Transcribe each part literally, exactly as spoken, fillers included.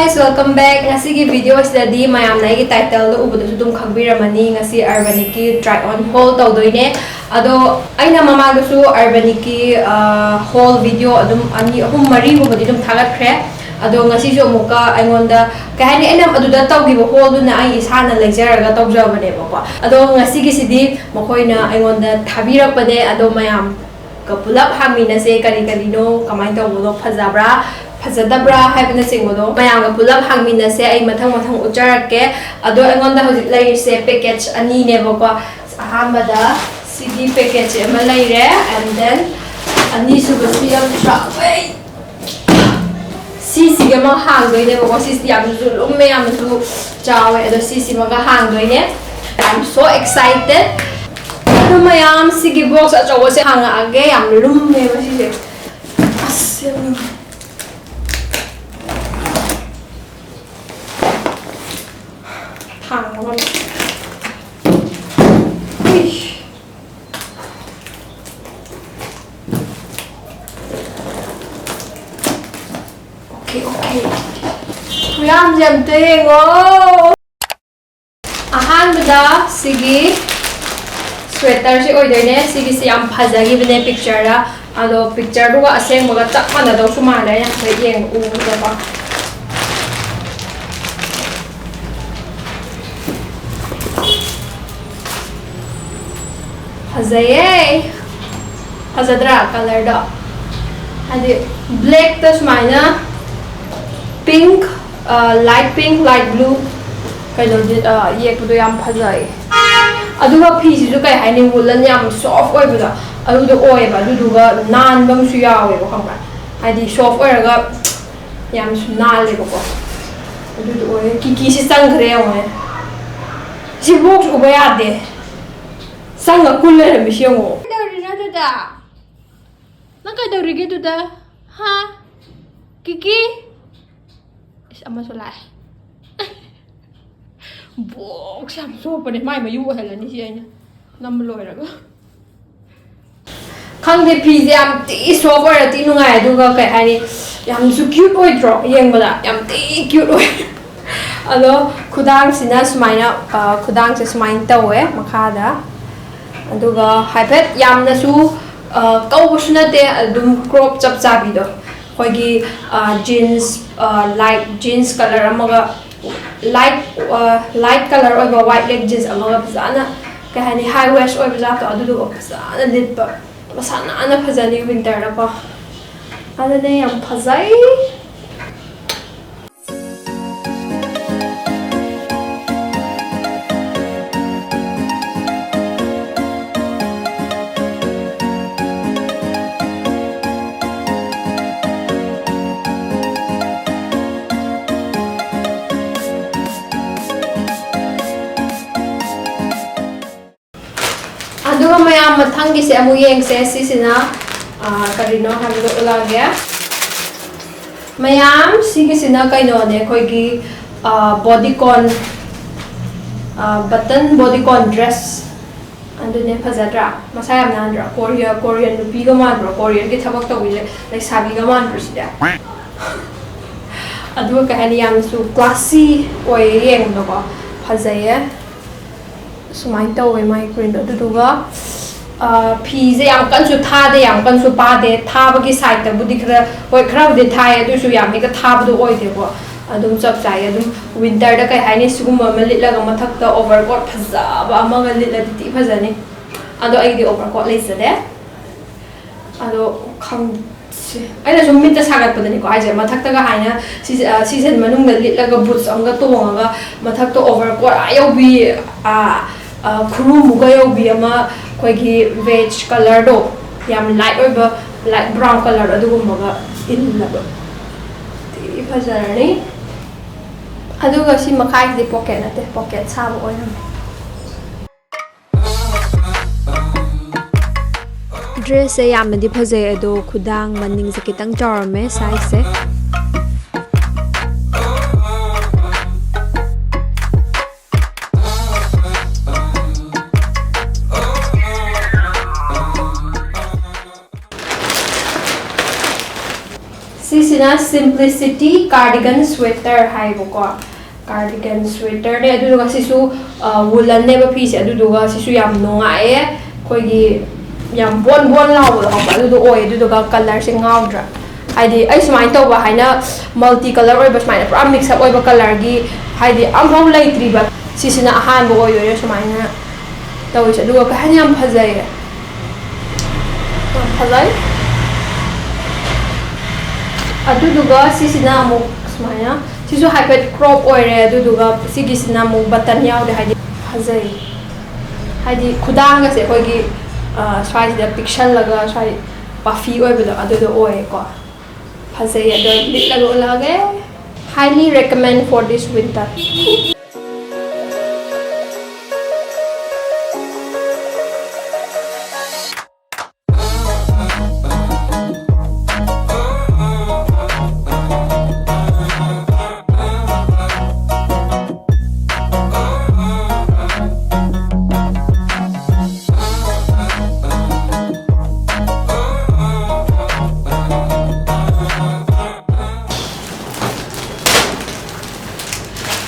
Guys, welcome back. ꯉꯁꯤꯒꯤ video ꯑꯁꯤꯗꯗꯤ ꯃꯌꯥꯝꯅ ꯑꯩꯒꯤ title ꯗ ꯎꯕꯗꯁꯨ ꯑꯗꯨꯝ ꯈꯪꯕꯤꯔꯝꯃꯅꯤ, ꯉꯁꯤ Urbanic ꯀꯤ try on haul ꯇꯧꯗꯣꯏꯅꯦ꯫ ꯑꯗꯣ ꯑꯩꯅ ꯃꯃꯥꯡꯗꯁꯨ Urbanic ꯀꯤ, ꯑ, haul video ꯑꯗꯨꯝ ꯑꯅꯤ, ꯑꯍꯨꯝ, ꯃꯔꯤꯒꯨꯝꯕꯗꯤ ꯑꯗꯨꯝ ꯊꯥꯒꯠꯈ꯭ꯔꯦ꯫ ꯑꯗꯣ ꯉꯁꯤꯁꯨ ꯑꯃꯨꯛꯀ ꯑꯩꯉꯣꯟꯗ, ꯀꯩ ꯍꯥꯏꯅꯤ, ꯑꯩꯅ ꯑꯗꯨꯗ ꯇꯧꯈꯤꯕ haul ꯗꯨꯅ ꯑꯩ ꯏꯁꯥꯅ ꯂꯩꯖꯔꯒ ꯇꯧꯖꯕꯅꯦꯕꯀꯣ꯫ ꯑꯗꯣ ꯉꯁꯤꯒꯤꯁꯤꯗꯤ ꯃꯈꯣꯏꯅ ꯑꯩꯉꯣꯟꯗ ꯊꯥꯕꯤꯔꯛꯄꯅꯦ꯫ ꯑꯗꯣ ꯃꯌꯥꯝ ꯒ ꯄꯨꯂꯞ ꯍꯥꯡꯃꯤꯟꯅꯁꯦ, ꯀꯔꯤ ꯀꯔꯤꯅꯣ, ꯀꯃꯥꯏꯅ ꯇꯧꯕꯅꯣ, ꯐꯖꯕ꯭ꯔꯥ, ꯐꯖꯗꯕ꯭ꯔꯥ ꯍꯥꯏꯕꯅꯆꯤꯡꯕꯗꯣ ꯃꯌꯥꯝꯒ ꯄꯨꯂꯞ ꯍꯥꯡꯃꯤꯟꯅꯁꯦ꯫ ꯑꯩ ꯃꯊꯪ ꯃꯊꯪ ꯎꯠꯆꯔꯛꯀꯦ꯫ ꯑꯗꯣ ꯑꯩꯉꯣꯟꯗ ꯍꯧꯖꯤꯛ ꯂꯩꯔꯤꯁꯦ package ꯑꯅꯤꯅꯦꯕꯀꯣ꯫ ꯑꯍꯥꯟꯕꯗ ꯁꯤꯒꯤ package ꯑꯃ ꯂꯩꯔꯦ, and then ꯑꯅꯤꯁꯨꯕꯁꯤ ꯌꯥꯝ ꯆꯥꯎꯋꯦ꯫ ꯁꯤꯁꯤꯒ ꯑꯃ ꯍꯥꯡꯗꯣꯏꯅꯦꯕꯀꯣ꯫ ꯁꯤꯁꯤꯗꯤ ꯌꯥꯝꯅꯁꯨ ꯂꯨꯝꯃꯦ, ꯌꯥꯝꯅꯁꯨ ꯆꯥꯎꯋꯦ꯫ ꯑꯗꯣ ꯁꯤꯁꯤꯃꯒ ꯍꯥꯡꯗꯣꯏꯅꯦ꯫ I am so excited. ꯑꯗꯨ ꯃꯌꯥꯝ, ꯁꯤꯒꯤ box ꯑꯆꯧꯕꯁꯦ ꯍꯥꯡꯉꯛꯑꯒꯦ꯫ ꯌꯥꯝ ꯂꯨꯝꯃꯦꯕ ꯁꯤꯁꯦ꯫ ꯑꯁ, ꯌꯥꯝ ꯂꯨꯝꯃꯦ꯫ ꯊꯥꯡꯕ ꯉꯝꯗꯦ꯫ ꯎꯏ꯫ Okay, okay. ꯈꯨꯌꯥꯝꯁꯦ ꯑꯝꯇ ꯌꯦꯡꯉꯣ꯫ ꯑꯍꯥꯟꯕꯗ ꯁꯤꯒꯤ sweater ꯁꯤ ꯑꯣꯏꯗꯣꯏꯅꯦ꯫ ꯁꯤꯒꯤꯁꯤ ꯌꯥꯝ ꯐꯖꯈꯤꯕꯅꯦ picture ꯗ꯫ ꯑꯗꯣ picture ꯗꯨꯒ ꯑꯁꯦꯡꯕꯒ ꯆꯞ ꯃꯥꯟꯅꯗꯧꯁꯨ ꯃꯥꯜꯂꯦ, ꯑꯩꯅ ꯍꯥꯏꯐꯦꯠ ꯌꯦꯡꯕ ꯎꯕꯗꯀꯣ꯫ ꯐꯖꯩꯌꯦ꯫ ꯐꯖꯗ꯭ꯔꯥ colour ꯗꯣ? ꯍꯥꯏꯗꯤ black ꯇ ꯁꯨꯃꯥꯏꯅ pink, ꯑ, light pink, light blue ꯀꯩꯅꯣꯗꯤ, ꯑ, ꯌꯦꯛꯄꯗꯣ ꯌꯥꯝ ꯐꯖꯩ꯫ ꯑꯗꯨꯒ ꯐꯤꯁꯤꯁꯨ ꯀꯩ ꯍꯥꯏꯅꯤ, woolen ꯌꯥꯝ soft ꯑꯣꯏꯕꯗꯣ ꯑꯗꯨꯗꯣ ꯑꯣꯏꯌꯦꯕ꯫ ꯑꯗꯨꯗꯨꯒ ꯅꯥꯟꯕ ꯑꯃꯁꯨ ꯌꯥꯎꯋꯦꯕ, ꯈꯪꯕ꯭ꯔꯥ? ꯍꯥꯏꯗꯤ soft ꯑꯣꯏꯔꯒ ꯌꯥꯝꯁꯨ ꯅꯥꯜꯂꯦꯕꯀꯣ꯫ ꯑꯗꯨꯗꯣ ꯑꯣꯏꯌꯦ꯫ ꯀꯤꯀꯤꯁꯤ ꯆꯪꯈ꯭ꯔꯦ ꯌꯦꯡꯉꯣꯅꯦ꯫ ꯁꯤ box ꯎꯕ ꯌꯥꯗꯦ꯫ ꯆꯪꯉ ꯀꯨꯜ ꯂꯩꯔꯝꯃꯤꯁꯤ ꯌꯦꯡꯉꯣ꯫ ꯀꯩꯗꯧꯔꯤꯅꯣ ꯑꯗꯨꯗ? ꯅꯪ ꯀꯩꯗꯧꯔꯤꯒꯦ ꯑꯗꯨꯗ? ꯍꯥ? ꯀꯤꯀꯤ? ꯏꯁ, ꯑꯃꯁꯨ ꯂꯥꯛꯑꯦ꯫ Box ꯌꯥꯝ ꯆꯣꯞꯄꯅꯦ꯫ ꯃꯥꯏ ꯃꯌꯨ ꯑꯣꯏꯍꯜꯂꯅꯤ ꯁꯤ ꯑꯩꯅ ꯅꯝꯕ ꯂꯣꯏꯔꯒ꯫ ꯈꯪꯗꯦ, ꯐꯤꯁꯦ ꯌꯥꯝ ꯊꯤ soft ꯑꯣꯏꯔ ꯊꯤ ꯅꯨꯡꯉꯥꯏ꯫ ꯑꯗꯨꯒ ꯀꯩ ꯍꯥꯏꯅꯤ, ꯌꯥꯝꯁꯨ ꯀ꯭ꯌꯨꯠ ꯑꯣꯏꯗ꯭ꯔꯣ? ꯌꯦꯡꯕꯗ ꯌꯥꯝ ꯊꯤ ꯀ꯭ꯌꯨꯠ ꯑꯣꯏ꯫ ꯑꯗꯣ ꯈꯨꯗꯥꯡꯁꯤꯅ ꯁꯨꯃꯥꯏꯅ, ꯑ, ꯈꯨꯗꯥꯡꯁꯦ ꯁꯨꯃꯥꯏꯅ ꯇꯧꯋꯦ ꯃꯈꯥꯗ꯫ ꯑꯗꯨꯒ ꯍꯥꯏꯐꯦꯠ ꯌꯥꯝꯅꯁꯨ, ꯑ, ꯀꯧꯕꯁꯨ ꯅꯠꯇꯦ, ꯑꯗꯨꯝ ꯀ꯭ꯔꯣꯞ ꯆꯞ ꯆꯥꯕꯤꯗꯣ꯫ ꯑꯩꯈꯣꯏꯒꯤ, ꯑ, ꯖꯤꯟꯁ, ꯑ, ꯂꯥꯏꯠ ꯖꯤꯟꯁ ꯀꯂꯔ ꯑꯃꯒ, ꯂꯥꯏꯠ, ꯑ, ꯂꯥꯏꯠ ꯀꯂꯔ ꯑꯣꯏꯕ ꯋꯥꯏꯠ ꯂꯦꯛ ꯖꯤꯟꯁ ꯑꯃꯒ ꯐꯖꯅ, ꯀꯩ ꯍꯥꯏꯅꯤ, ꯍꯥꯏ ꯋꯦꯁ ꯑꯣꯏꯕ ꯖꯥꯠꯇꯣ, ꯑꯗꯨꯗꯨꯒ ꯐꯖꯅ ꯂꯤꯠꯄ꯫ ꯃꯁꯥ ꯅꯥꯟꯅ ꯐꯖꯅꯤ ꯋꯤꯟꯇꯔꯗꯀꯣ꯫ ꯑꯗꯨꯅꯦ ꯌꯥꯝ ꯐꯖꯩ꯫ ꯑꯗꯨꯒ ꯃꯌꯥꯝ, ꯃꯊꯪꯒꯤꯁꯦ ꯑꯃꯨꯛ ꯌꯦꯡꯁꯦ꯫ ꯁꯤꯁꯤꯅ, ꯑꯥ, ꯀꯔꯤꯅꯣ ꯍꯥꯏꯕꯗꯣ ꯎꯠꯂꯛꯑꯒꯦ꯫ ꯃꯌꯥꯝ, ꯁꯤꯒꯤꯁꯤꯅ ꯀꯩꯅꯣꯅꯦ, ꯑꯩꯈꯣꯏꯒꯤ, ꯑꯥ, ꯕꯣꯗꯤꯀꯣꯟ, ꯑꯥ, ꯕꯇꯟ ꯕꯣꯗꯤꯀꯣꯟ ꯗ꯭ꯔꯦꯁ꯫ ꯑꯗꯨꯅꯦ, ꯐꯖꯗ꯭ꯔꯥ? ꯃꯁꯥ ꯌꯥꯝ ꯅꯥꯟꯗ꯭ꯔꯥ? ꯀꯣꯔꯤꯌꯥ-, ꯀꯣꯔꯤꯌꯟ ꯅꯨꯄꯤꯒ ꯃꯥꯟꯗ꯭ꯔꯣ? ꯀꯣꯔꯤꯌꯟꯒꯤ ꯊꯕꯛ ꯇꯧꯕꯤ ꯂꯩ-, ꯂꯩꯁꯥꯕꯤꯒ ꯃꯥꯟꯗ꯭ꯔꯣ ꯁꯤꯗꯤ? ꯑꯗꯨꯒ ꯀꯩ ꯍꯥꯏꯅꯤ, ꯌꯥꯝꯅꯁꯨ ꯀ꯭ꯂꯥꯁꯤ ꯑꯣꯏꯌꯦ ꯌꯦꯡꯕꯗꯀꯣ꯫ ꯐꯖꯩꯌꯦ꯫ ꯁꯨꯃꯥꯏꯅ ꯇꯧꯋꯦ ꯃꯥꯒꯤ ꯄ꯭ꯔꯤꯟꯗꯣ꯫ ꯑꯗꯨꯗꯨꯒ, ꯑ, ꯐꯤꯁꯦ ꯌꯥꯝ ꯀꯟꯁꯨ ꯊꯥꯗꯦ, ꯌꯥꯝ ꯀꯟꯁꯨ ꯄꯥꯗꯦ꯫ ꯊꯥꯕꯒꯤ ꯁꯥꯏꯠꯇꯕꯨꯗꯤ ꯈꯔ, ꯍꯣꯏ, ꯈꯔꯕꯨꯗꯤ ꯊꯥꯏ, ꯑꯗꯨꯏꯁꯨ ꯌꯥꯝ ꯍꯦꯛꯇ ꯊꯥꯕꯗꯣ ꯑꯣꯏꯗꯦꯀꯣ꯫ ꯑꯗꯨꯝ ꯆꯞ ꯆꯥꯏ꯫ ꯑꯗꯨꯝ ꯋꯤꯟꯇꯔꯗ, ꯀꯩ ꯍꯥꯏꯅꯤ, ꯁꯤꯒꯨꯝꯕ ꯑꯃ ꯂꯤꯠꯂꯒ ꯃꯊꯛꯇ ꯑꯣꯚꯔꯀꯣꯠ ꯐꯖꯕ ꯑꯃꯒ ꯂꯤꯠꯂꯗꯤ ꯊꯤ ꯐꯖꯅꯤ꯫ ꯑꯗꯣ ꯑꯩꯒꯤꯗꯤ ꯑꯣꯚꯔꯀꯣꯠ ꯂꯩꯖꯗꯦ꯫ ꯑꯗꯣ ꯈꯪ-, ꯁꯤ-, ꯑꯩꯅ ꯁꯨꯝ ꯃꯤꯠꯇ ꯁꯥꯒꯠꯄꯗꯅꯤꯀꯣ ꯍꯥꯏꯁꯦ, ꯃꯊꯛꯇꯒ ꯍꯥꯏꯅ ꯁꯤꯖ-, ꯑ, ꯁꯤꯖꯟ ꯃꯅꯨꯡꯗ ꯂꯤꯠꯂꯒ ꯕꯨꯠꯁ ꯑꯃꯒ ꯇꯣꯡꯉꯒ ꯃꯊꯛꯇ ꯑꯣꯚꯔꯀꯣꯠ ꯑꯥ ꯌꯧꯕꯤ, ꯑ, ꯑ, ꯈꯨꯔꯨꯃꯨꯛꯀ ꯌꯧꯕꯤ ꯑꯃ, ꯑꯩꯈꯣꯏꯒꯤ ꯕꯦꯖ ꯀꯂꯔꯗꯣ, ꯌꯥꯝ ꯂꯥꯏꯠ ꯑꯣꯏꯕ, ꯂꯥꯏꯠ ꯕ꯭ꯔꯥꯎꯟ ꯀꯂꯔ ꯑꯗꯨꯒꯨꯝꯕꯒ ꯏꯜꯂꯕ ꯊꯤ ꯐꯖꯔꯅꯤ꯫ ꯑꯗꯨꯒ ꯁꯤ ꯃꯈꯥꯏꯁꯤꯗꯤ ꯄꯣꯀꯦꯠ ꯅꯠꯇꯦ, ꯄꯣꯀꯦꯠ ꯁꯥꯕ ꯑꯣꯏꯔꯝꯃꯦ꯫ ꯗ꯭ꯔꯦꯁꯁꯦ ꯌꯥꯝꯅꯗꯤ ꯐꯖꯩ, ꯑꯗꯣ ꯈꯨꯗꯥꯡ ꯃꯅꯤꯡꯁꯦ ꯈꯤꯇꯪ ꯆꯥꯎꯔꯝꯃꯦ ꯁꯥꯏꯖꯁꯦ꯫ ꯁꯤꯁꯤꯅ Simplicity cardigan sweater ꯍꯥꯏꯌꯦꯕꯀꯣ꯫ Cardigan sweaterꯅꯦ, ꯑꯗꯨꯗꯨꯒ ꯁꯤꯁꯨ ꯋꯨꯂꯟꯅꯦꯕ ꯐꯤꯁꯦ, ꯑꯗꯨꯗꯨꯒ ꯁꯤꯁꯨ ꯌꯥꯝ ꯅꯨꯡꯉꯥꯏꯌꯦ, ꯑꯩꯈꯣꯏꯒꯤ ꯌꯥꯝ ꯕꯣꯟ ꯕꯣꯟ ꯂꯥꯎꯕꯗꯣ ꯈꯪꯕ꯭ꯔꯥ? ꯑꯗꯨꯗꯣ ꯑꯣꯏ꯫ ꯑꯗꯨꯗꯨꯒ ꯀꯂꯔꯁꯦ ꯉꯥꯎꯗ꯭ꯔꯥ? ꯍꯥꯏꯗꯤ ꯑꯩ ꯁꯨꯃꯥꯏꯅ ꯇꯧꯕ ꯍꯥꯏꯅ, ꯃꯜꯇꯤ ꯀꯂꯔ ꯑꯣꯏꯕ, ꯁꯨꯃꯥꯏꯅ ꯄꯨꯔꯥ ꯃꯤꯛꯁ ꯑꯞ ꯑꯣꯏꯕ ꯀꯂꯔꯒꯤ ꯍꯥꯏꯗꯤ ꯑꯝꯐꯥꯎ ꯂꯩꯇ꯭ꯔꯤꯕ꯫ ꯁꯤꯁꯤꯅ ꯑꯍꯥꯟꯕ ꯑꯣꯏꯗꯣꯏꯅꯦ ꯁꯨꯃꯥꯏꯅ ꯇꯧꯔꯤꯁꯦ꯫ ꯑꯗꯨꯒ ꯀꯩ ꯍꯥꯏꯅꯤ, ꯌꯥꯝ ꯐꯖꯩꯌꯦ, ꯌꯥꯝ ꯐꯖꯩ꯫ ꯑꯗꯨꯗꯨꯒ ꯁꯤꯁꯤꯅ ꯑꯃꯨꯛ ꯁꯨꯃꯥꯏꯅ, ꯁꯤꯁꯨ ꯍꯥꯏꯐꯦꯠ ꯀ꯭ꯔꯣꯞ ꯑꯣꯏꯔꯦ꯫ ꯑꯗꯨꯗꯨꯒ ꯁꯤꯒꯤꯁꯤꯅ ꯑꯃꯨꯛ ꯕꯇꯟ ꯌꯥꯎꯗꯦ, ꯍꯥꯏꯗꯤ ꯐꯖꯩ, ꯍꯥꯏꯗꯤ ꯈꯨꯗꯥꯡꯒꯁꯦ ꯑꯩꯈꯣꯏꯒꯤ ꯁ꯭ꯋꯥꯏꯁꯤꯗ ꯄꯤꯛꯁꯜꯂꯒ ꯁ꯭ꯋꯥꯏ ꯄꯥꯐꯤ ꯑꯣꯏꯕꯗꯣ ꯑꯗꯨꯗꯣ ꯑꯣꯏꯌꯦꯀꯣ꯫ ꯐꯖꯩ, ꯑꯗꯣ ꯂꯤꯠꯂꯒ ꯎꯠꯂꯛꯑꯒꯦ꯫ Highly recommend for this winter.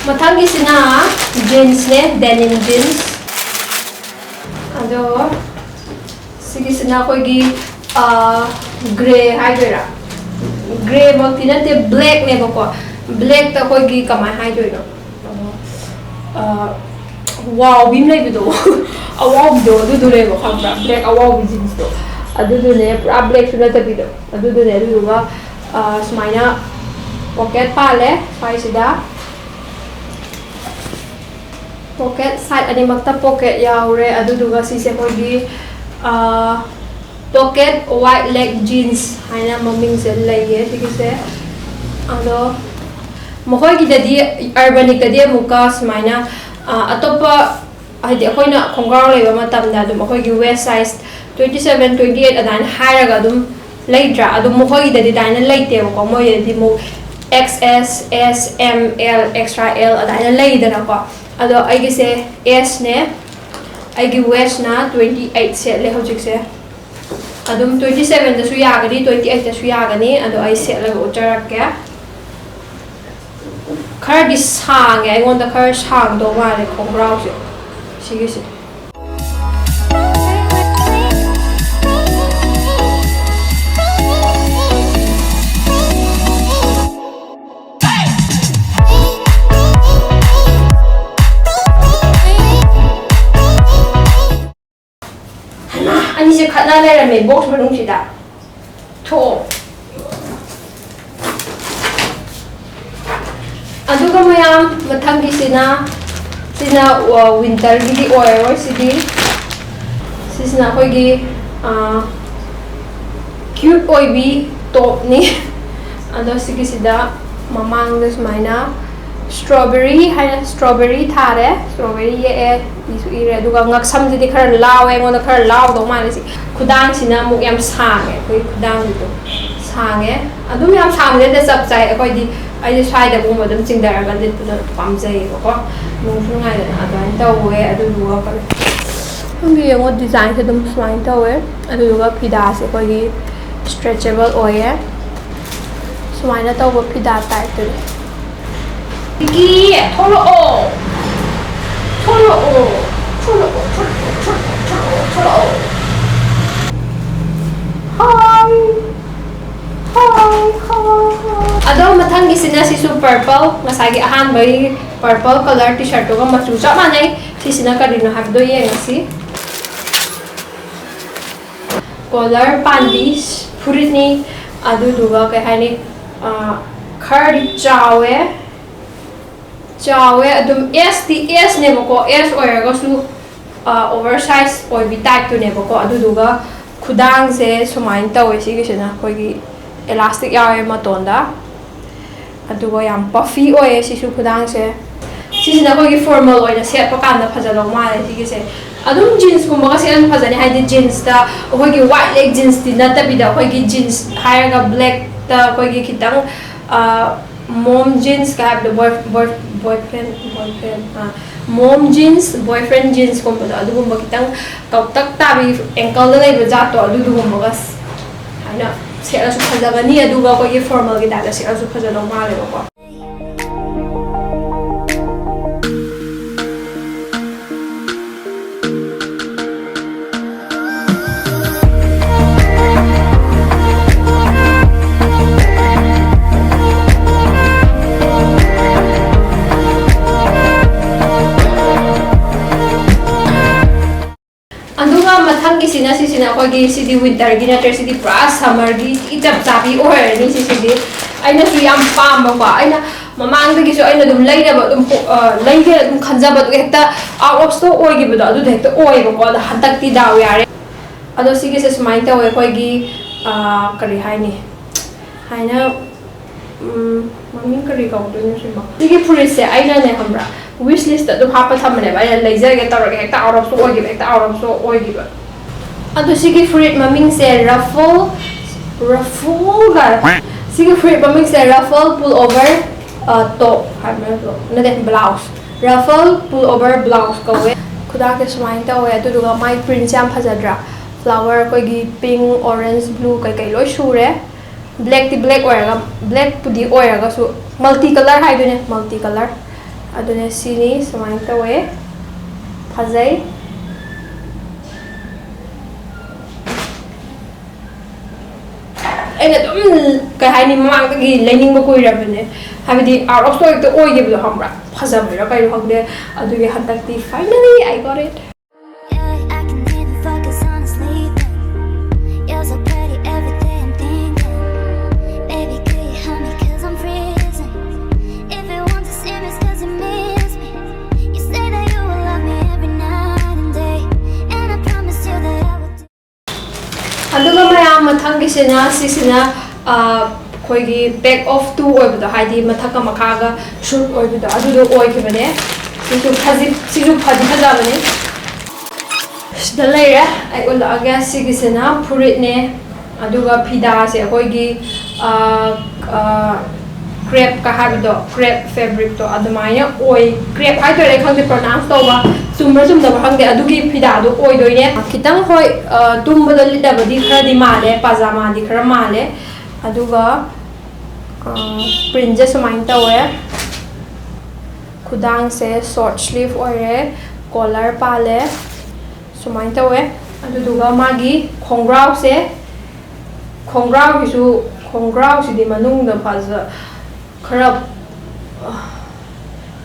ꯃꯊꯪꯒꯤꯁꯤꯅ ꯖꯤꯟꯁꯅꯦ, ꯗꯦꯅꯤꯝ ꯖꯤꯟꯁ꯫ ꯑꯗꯣ ꯁꯤꯒꯤꯁꯤꯅ ꯑꯩꯈꯣꯏꯒꯤ ꯒ꯭ꯔꯦ ꯍꯥꯏꯗꯣꯏꯔꯥ, ꯒ꯭ꯔꯦꯃꯛꯇꯤ ꯅꯠꯇꯦ, ꯕ꯭ꯂꯦꯛꯅꯦꯕꯀꯣ꯫ ꯕ꯭ꯂꯦꯛꯇ ꯑꯩꯈꯣꯏꯒꯤ ꯀꯃꯥꯏꯅ ꯍꯥꯏꯗꯣꯏꯅꯣ, ꯋꯥꯎꯕꯤ ꯑꯃ ꯂꯩꯕꯗꯣ, ꯑꯋꯥꯎꯕꯤꯗꯣ ꯑꯗꯨꯗꯨꯅꯦꯕ, ꯈꯪꯕ꯭ꯔꯥ? ꯕ꯭ꯂꯦꯛ ꯑꯋꯥꯎꯕꯤ ꯖꯤꯟꯁꯇꯣ ꯑꯗꯨꯗꯨꯅꯦ, ꯄꯨꯔꯥ ꯕ꯭ꯂꯦꯛꯁꯨ ꯅꯠꯇꯕꯤꯗꯣ ꯑꯗꯨꯗꯨꯅꯦ꯫ ꯑꯗꯨꯗꯨꯒ ꯁꯨꯃꯥꯏꯅ ꯄꯣꯀꯦꯠ ꯄꯥꯜꯂꯦ ꯁ꯭ꯋꯥꯏꯁꯤꯗ꯫ ꯄꯣꯀꯦꯠ, ꯁꯥꯏꯠ ꯑꯅꯤꯃꯛꯇ ꯄꯣꯀꯦꯠ ꯌꯥꯎꯔꯦ꯫ ꯑꯗꯨꯗꯨꯒ ꯁꯤꯁꯦ ꯑꯩꯈꯣꯏꯒꯤ ꯄꯣꯀꯦꯠ ꯋꯥꯏꯠ ꯂꯦꯛ ꯖꯤꯟꯁ ꯍꯥꯏꯅ ꯃꯃꯤꯡꯁꯦ ꯂꯩꯌꯦ ꯁꯤꯒꯤꯁꯦ꯫ ꯑꯗꯣ ꯃꯈꯣꯏꯒꯤꯗꯗꯤ, ꯑꯔꯕꯥꯅꯤꯛꯇꯗꯤ ꯑꯃꯨꯛꯀ ꯁꯨꯃꯥꯏꯅ ꯑꯇꯣꯞꯄ, ꯍꯥꯏꯗꯤ ꯑꯩꯈꯣꯏꯅ ꯈꯣꯡꯒ꯭ꯔꯥꯎ ꯂꯩꯕ ꯃꯇꯝꯗ ꯑꯗꯨꯝ ꯑꯩꯈꯣꯏꯒꯤ waist size twenty seven, twenty eight ꯑꯗꯨꯃꯥꯏꯅ ꯍꯥꯏꯔꯒ ꯑꯗꯨꯝ ꯂꯩꯇ꯭ꯔꯥ? ꯑꯗꯨꯝ ꯃꯈꯣꯏꯒꯤꯗꯗꯤ ꯑꯗꯨꯃꯥꯏꯅ ꯂꯩꯇꯦꯕꯀꯣ꯫ ꯃꯣꯏꯗꯗꯤ ꯑꯃꯨꯛ X S, S, M, L, extra L ꯑꯗꯨꯃꯥꯏꯅ ꯂꯩꯗꯅꯀꯣ꯫ ꯑꯗꯣ ꯑꯩꯒꯤꯁꯦ ꯑꯦꯁꯅꯦ, ꯑꯩꯒꯤ ꯋꯦꯁꯅ twenty eight ꯁꯦꯠꯂꯦ ꯍꯧꯖꯤꯛꯁꯦ꯫ ꯑꯗꯨꯝ twenty sevenꯗꯁꯨ ꯌꯥꯒꯅꯤ, twenty eightꯇꯁꯨ ꯌꯥꯒꯅꯤ꯫ ꯑꯗꯣ ꯑꯩ ꯁꯦꯠꯂꯒ ꯎꯠꯆꯔꯛꯀꯦ꯫ ꯈꯔꯗꯤ ꯁꯥꯡꯉꯦ, ꯑꯩꯉꯣꯟꯗ ꯈꯔ ꯁꯥꯡꯗꯧ ꯃꯥꯜꯂꯦ ꯈꯣꯡꯒ꯭ꯔꯥꯎꯁꯦ, ꯁꯤꯒꯤꯁꯦ꯫ ꯍꯩꯃꯥ, ꯑꯅꯤꯁꯦ ꯈꯠꯅ ꯂꯩꯔꯝꯃꯦ ꯕꯣꯛꯁ ꯃꯅꯨꯡꯁꯤꯗ꯫ ꯊꯣꯛꯑꯣ꯫ ꯑꯗꯨꯒ ꯃꯌꯥꯝ, ꯃꯊꯪꯒꯤꯁꯤꯅ, ꯁꯤꯅ, ꯑ, winterꯒꯤꯗꯤ ꯑꯣꯏꯔꯔꯣꯏ ꯁꯤꯗꯤ꯫ ꯁꯤꯁꯤꯅ ꯑꯩꯈꯣꯏꯒꯤ, ꯑ, cute ꯑꯣꯏꯕꯤ topꯅꯤ꯫ ꯑꯗꯣ ꯁꯤꯒꯤꯁꯤꯗ ꯃꯃꯥꯡꯗ ꯁꯨꯃꯥꯏꯅ strawberry ꯍꯥꯏꯅ strawberry ꯊꯥꯔꯦ, strawberry ꯌꯦꯛꯑꯦ, ꯏꯁꯨ ꯏꯔꯦ꯫ ꯑꯗꯨꯒ ꯉꯛꯁꯝꯁꯤꯗꯤ ꯈꯔ ꯂꯥꯎꯋꯦ, ꯑꯩꯉꯣꯟꯗ ꯈꯔ ꯂꯥꯎꯗꯧ ꯃꯥꯜꯂꯦ ꯁꯤ꯫ ꯈꯨꯗꯥꯡꯁꯤꯅ ꯑꯃꯨꯛ ꯌꯥꯝ ꯁꯥꯡꯉꯦ, ꯑꯩꯈꯣꯏ ꯈꯨꯗꯥꯡꯁꯤꯗꯣ ꯁꯥꯡꯉꯦ꯫ ꯑꯗꯨꯝ ꯌꯥꯝ ꯁꯥꯡꯕꯗꯤ ꯅꯠꯇꯦ, ꯆꯞ ꯆꯥꯏ꯫ ꯑꯩꯈꯣꯏꯗꯤ, ꯑꯩꯗꯤ ꯁ꯭ꯋꯥꯏꯗꯒꯨꯝꯕ ꯑꯗꯨꯝ ꯆꯤꯡꯊꯔꯒ ꯂꯤꯠꯄꯗꯣ ꯄꯥꯝꯖꯩꯌꯦꯕꯀꯣ, ꯅꯨꯡꯁꯨ ꯅꯨꯡꯉꯥꯏꯗꯅ꯫ ꯑꯗꯨꯃꯥꯏꯅ ꯇꯧꯋꯦ꯫ ꯑꯗꯨꯗꯨꯒ ꯀꯩꯅꯣ, ꯈꯪꯗꯦ, ꯌꯦꯡꯉꯣ, designꯁꯦ ꯑꯗꯨꯝ ꯁꯨꯃꯥꯏꯅ ꯇꯧꯋꯦ꯫ ꯑꯗꯨꯗꯨꯒ ꯐꯤꯗꯥꯁꯦ ꯑꯩꯈꯣꯏꯒꯤ stretchable ꯑꯣꯏꯌꯦ꯫ ꯁꯨꯃꯥꯏꯅ ꯇꯧꯕ ꯐꯤꯗꯥ typeꯇꯨꯅꯤ꯫ ꯄꯤꯀꯤ, ꯊꯣꯛꯂꯛꯑꯣ꯫ ꯊꯣꯛꯂꯛꯑꯣ꯫ ꯊꯣꯛꯂꯛꯑꯣ, ꯊꯣꯛꯂꯛꯑꯣ, ꯊꯣꯛꯂꯛꯑꯣ, ꯊꯣꯛꯂꯛꯑꯣ, ꯊꯣꯛꯂꯛꯑꯣ꯫ Hi꯫ Hi, hi, hi꯫ ꯑꯗꯣ ꯃꯊꯪꯒꯤꯁꯤꯅ ꯁꯤꯁꯨ purple, ꯉꯁꯥꯏꯒꯤ ꯑꯍꯥꯟꯕꯒꯤ purple colour T-shirtꯇꯨꯒ ꯃꯆꯨ ꯆꯞ ꯃꯥꯟꯅꯩ꯫ ꯁꯤꯁꯤꯅ ꯀꯔꯤꯅꯣ ꯍꯥꯏꯕꯗꯣ ꯌꯦꯡꯉꯁꯤ꯫ Collar ꯄꯥꯟꯕꯤ ꯐꯨꯔꯤꯠꯅꯤ, ꯑꯗꯨꯗꯨꯒ ꯀꯩ ꯍꯥꯏꯅꯤ, ꯑ, ꯈꯔꯗꯤ ꯆꯥꯎꯋꯦ, ꯆꯥꯎꯋꯦ꯫ ꯑꯗꯨꯝ S ꯇꯤ S ꯅꯦꯕꯀꯣ, S ꯑꯣꯏꯔꯒꯁꯨ, ꯑ, oversize ꯑꯣꯏꯕꯤ typeꯇꯨꯅꯦꯕꯀꯣ꯫ ꯑꯗꯨꯗꯨꯒ ꯈꯨꯗꯥꯡꯁꯦ ꯁꯨꯃꯥꯏꯅ ꯇꯧꯋꯦ, ꯁꯤꯒꯤꯁꯤꯅ ꯑꯩꯈꯣꯏꯒꯤ elastic ꯌꯥꯎꯋꯦ ꯃꯇꯣꯟꯗ꯫ ꯑꯗꯨꯒ ꯌꯥꯝ puffy ꯑꯣꯏꯌꯦ ꯁꯤꯁꯨ ꯈꯨꯗꯥꯡꯁꯦ꯫ ꯁꯤꯁꯤꯅ ꯑꯩꯈꯣꯏꯒꯤ formal ꯑꯣꯏꯅ ꯁꯦꯠꯄ ꯀꯥꯟꯗ ꯐꯖꯗꯧ ꯃꯥꯜꯂꯦ ꯁꯤꯒꯤꯁꯦ꯫ ꯑꯗꯨꯝ jeansꯀꯨꯝꯕꯒ ꯁꯦꯠꯂꯁꯨ ꯐꯖꯅꯤ, ꯍꯥꯏꯗꯤ jeansꯇ ꯑꯩꯈꯣꯏꯒꯤ white leg jeansꯇꯤ ꯅꯠꯇꯕꯤꯗ, ꯑꯩꯈꯣꯏꯒꯤ jeans ꯍꯥꯏꯔꯒ blackꯇ ꯑꯩꯈꯣꯏꯒꯤ ꯈꯤꯇꯪ, ꯑ, ꯃꯣꯝ ꯖꯤꯟꯁꯀ ꯍꯥꯏꯕꯗꯣ, boy boy boyfriend boyfriend mom jeans, boyfriend ꯖꯤꯟꯁꯀꯨꯝꯕꯗꯣ, ꯑꯗꯨꯒꯨꯝꯕ ꯈꯤꯇꯪ ꯀꯧꯇꯛ ꯇꯥꯕꯤ, ꯑꯦꯡꯀꯜꯗ ꯂꯩꯕ ꯖꯥꯠꯇꯣ, ꯑꯗꯨꯗꯨꯒꯨꯝꯕꯒ ꯍꯥꯏꯅ ꯁꯦꯠꯂꯁꯨ ꯐꯖꯒꯅꯤ꯫ ꯑꯗꯨꯒ ꯑꯩꯈꯣꯏꯒꯤ ꯐꯣꯔꯃꯦꯜꯒꯤ ꯇꯥꯏꯞꯇ ꯁꯦꯠꯂꯁꯨ ꯐꯖꯗꯧ ꯃꯥꯜꯂꯦꯕꯀꯣ꯫ ꯑꯗꯨꯒ ꯃꯊꯪꯒꯤꯁꯤꯅ, ꯁꯤꯁꯤꯅ ꯑꯩꯈꯣꯏꯒꯤ, ꯁꯤꯗꯤ ꯋꯤꯟꯇꯔꯒꯤ ꯅꯠꯇ꯭ꯔꯦ, ꯁꯤꯗꯤ ꯄꯨꯔꯥ ꯁꯝꯃꯔꯒꯤ ꯆꯞ ꯆꯥꯕꯤ ꯑꯣꯏꯔꯅꯤ꯫ ꯁꯤꯁꯤꯗꯤ ꯑꯩꯅꯁꯨ ꯌꯥꯝ ꯄꯥꯝꯕꯀꯣ, ꯑꯩꯅ ꯃꯃꯥꯡꯗꯒꯤꯁꯨ ꯑꯩꯅ ꯑꯗꯨꯝ ꯂꯩꯅꯕ ꯑꯗꯨꯝ ꯄꯣ-, ꯑ, ꯂꯩꯒꯦ ꯑꯗꯨꯝ ꯈꯟꯖꯕ, ꯑꯗꯨꯒ ꯍꯦꯛꯇ out of stock ꯑꯣꯏꯈꯤꯕꯗꯣ, ꯑꯗꯨꯗꯣ ꯍꯦꯛꯇ ꯑꯣꯏꯌꯦꯕꯀꯣ꯫ ꯑꯗꯣ ꯍꯟꯗꯛꯇꯤ ꯗꯥꯎ ꯌꯥꯔꯦ꯫ ꯑꯗꯣ ꯁꯤꯒꯤꯁꯦ ꯁꯨꯃꯥꯏꯅ ꯇꯧꯋꯦ, ꯑꯩꯈꯣꯏꯒꯤ, ꯑ, ꯀꯔꯤ ꯍꯥꯏꯅꯤ, ꯍꯥꯏꯅ, ꯎꯝ, ꯃꯃꯤꯡ ꯀꯔꯤ ꯀꯧꯗꯣꯏꯅꯣ ꯁꯤꯕꯣ? ꯁꯤꯒꯤ ꯐꯨꯔꯤꯠꯁꯦ ꯑꯩꯅꯅꯦ, ꯈꯪꯕ꯭ꯔꯥ, wish list ꯑꯗꯨꯝ ꯍꯥꯞꯄ ꯊꯝꯕꯅꯦꯕ, ꯑꯩꯅ ꯂꯩꯖꯔꯒꯦ ꯇꯧꯔꯒ ꯍꯦꯛꯇ out of stock ꯑꯣꯏꯈꯤꯕ, ꯍꯦꯛꯇ out of stock ꯑꯣꯏꯈꯤꯕ꯫ ꯑꯗꯣ ꯁꯤꯒꯤ ꯐꯨꯔꯤꯠ ꯃꯃꯤꯡꯁꯦ ruffle, ruffle ꯒ, ꯁꯤꯒꯤ ꯐꯨꯔꯤꯠ ꯃꯃꯤꯡꯁꯦ ruffle pull over, ꯑ, top ꯍꯥꯏꯕ ꯅꯠꯇ꯭ꯔꯣ? ꯅꯠꯇꯦ, blouse, ruffle pull over blouse ꯀꯧꯋꯦ꯫ ꯈꯨꯗꯥꯡꯁꯦ ꯁꯨꯃꯥꯏꯅ ꯇꯧꯋꯦ, ꯑꯗꯨꯗꯨꯒ ꯃꯥꯏ print ꯁꯦ ꯌꯥꯝ ꯐꯖꯗ꯭ꯔꯥ? Flower, ꯑꯩꯈꯣꯏꯒꯤ pink, orange, blue ꯀꯩꯀꯩ ꯂꯣꯏ ꯁꯨꯔꯦ꯫ Black ꯇꯤ black ꯑꯣꯏꯔꯒ, black ꯄꯨꯗꯤ ꯑꯣꯏꯔꯒꯁꯨ multi colour ꯍꯥꯏꯗꯨꯅꯦ, multi colour꯫ ꯑꯗꯨꯅꯦ ꯁꯤꯅꯤ, ꯁꯨꯃꯥꯏꯅ ꯇꯧꯋꯦ, ꯐꯖꯩ꯫ ꯑꯩꯅ ꯑꯗꯨꯝ, ꯀꯩ ꯍꯥꯏꯅꯤ, ꯃꯃꯥꯡꯗꯒꯤ ꯂꯩꯅꯤꯡꯕ ꯀꯨꯏꯔꯕꯅꯦ, ꯍꯥꯏꯕꯗꯤ out of stock ꯍꯦꯛꯇ ꯑꯣꯏꯈꯤꯕꯗꯣ, ꯈꯪꯕ꯭ꯔꯥ? ꯐꯖꯕꯩꯔꯥ ꯀꯩꯅꯣ ꯈꯪꯗꯦ, ꯑꯗꯨꯒꯤ ꯍꯟꯗꯛꯇꯤ finally I got it. Yeah, I can even focus on sleeping. You're so pretty, every day I'm thinking. Baby, could you help me? 'Cause I'm freezing. If you want to see me, it's 'cause you miss me. You say that you will love me every night and day. And I promise you that I will do. ꯑꯗꯨꯒ ꯃꯌꯥꯝ, ꯃꯊꯪꯒꯤꯁꯤꯅ, ꯁꯤꯁꯤꯅ, ꯑ, ꯑꯩꯈꯣꯏꯒꯤ pack of two ꯑꯣꯏꯕꯗꯣ, ꯍꯥꯏꯗꯤ ꯃꯊꯛꯀ ꯃꯈꯥꯒ suit ꯑꯣꯏꯕꯗꯣ, ꯑꯗꯨꯗꯣ ꯑꯣꯏꯈꯤꯕꯅꯦ꯫ ꯁꯤꯁꯨ ꯐꯖꯤ-, ꯁꯤꯁꯨ ꯐꯗꯤ ꯐꯖꯕꯅꯦ꯫ ꯁꯤꯗ ꯂꯩꯔꯦ, ꯑꯩ ꯎꯠꯂꯛꯑꯒꯦ꯫ ꯁꯤꯒꯤꯁꯤꯅ ꯐꯨꯔꯤꯠꯅꯦ, ꯑꯗꯨꯒ ꯐꯤꯗꯥꯁꯦ ꯑꯩꯈꯣꯏꯒꯤ, ꯑ, ꯑ, ꯀ꯭ꯔꯦꯞꯀ ꯍꯥꯏꯕꯗꯣ, ꯀ꯭ꯔꯦꯞ ꯐꯦꯕ꯭ꯔꯤꯛꯇꯣ ꯑꯗꯨꯃꯥꯏꯅ ꯑꯣꯏ꯫ ꯀ꯭ꯔꯦꯞ ꯍꯥꯏꯗꯣꯏꯔꯥ ꯈꯪꯗꯦ, ꯄ꯭ꯔꯣꯅꯥꯎꯟꯁ ꯇꯧꯕ ꯆꯨꯝꯕ꯭ꯔꯥ ꯆꯨꯝꯗꯕ꯭ꯔꯥ ꯈꯪꯗꯦ, ꯑꯗꯨꯒꯤ ꯐꯤꯗꯥꯗꯣ ꯑꯣꯏꯗꯣꯏꯅꯦ꯫ ꯈꯤꯇꯪ, ꯍꯣꯏ, ꯑ, ꯇꯨꯝꯕꯗ ꯂꯤꯠꯅꯕꯗꯤ ꯈꯔꯗꯤ ꯃꯥꯜꯂꯦ, ꯄꯥꯖꯥꯃꯥꯗꯤ ꯈꯔ ꯃꯥꯜꯂꯦ꯫ ꯑꯗꯨꯒ, ꯑ, ꯄ꯭ꯔꯤꯟꯁꯦ ꯁꯨꯃꯥꯏꯅ ꯇꯧꯋꯦ꯫ ꯈꯨꯗꯥꯡꯁꯦ ꯁꯣꯔꯠ ꯁ꯭ꯂꯤꯞ ꯑꯣꯏꯔꯦ, ꯀꯣꯂꯔ ꯄꯥꯜꯂꯦ, ꯁꯨꯃꯥꯏꯅ ꯇꯧꯋꯦ꯫ ꯑꯗꯨꯗꯨꯒ ꯃꯥꯒꯤ ꯈꯣꯡꯒ꯭ꯔꯥꯎꯁꯦ, ꯈꯣꯡꯒ꯭ꯔꯥꯎꯒꯤꯁꯨ, ꯈꯣꯡꯒ꯭ꯔꯥꯎꯁꯤꯗꯤ ꯃꯅꯨꯡꯗ ꯐꯖ-, ꯈꯔ,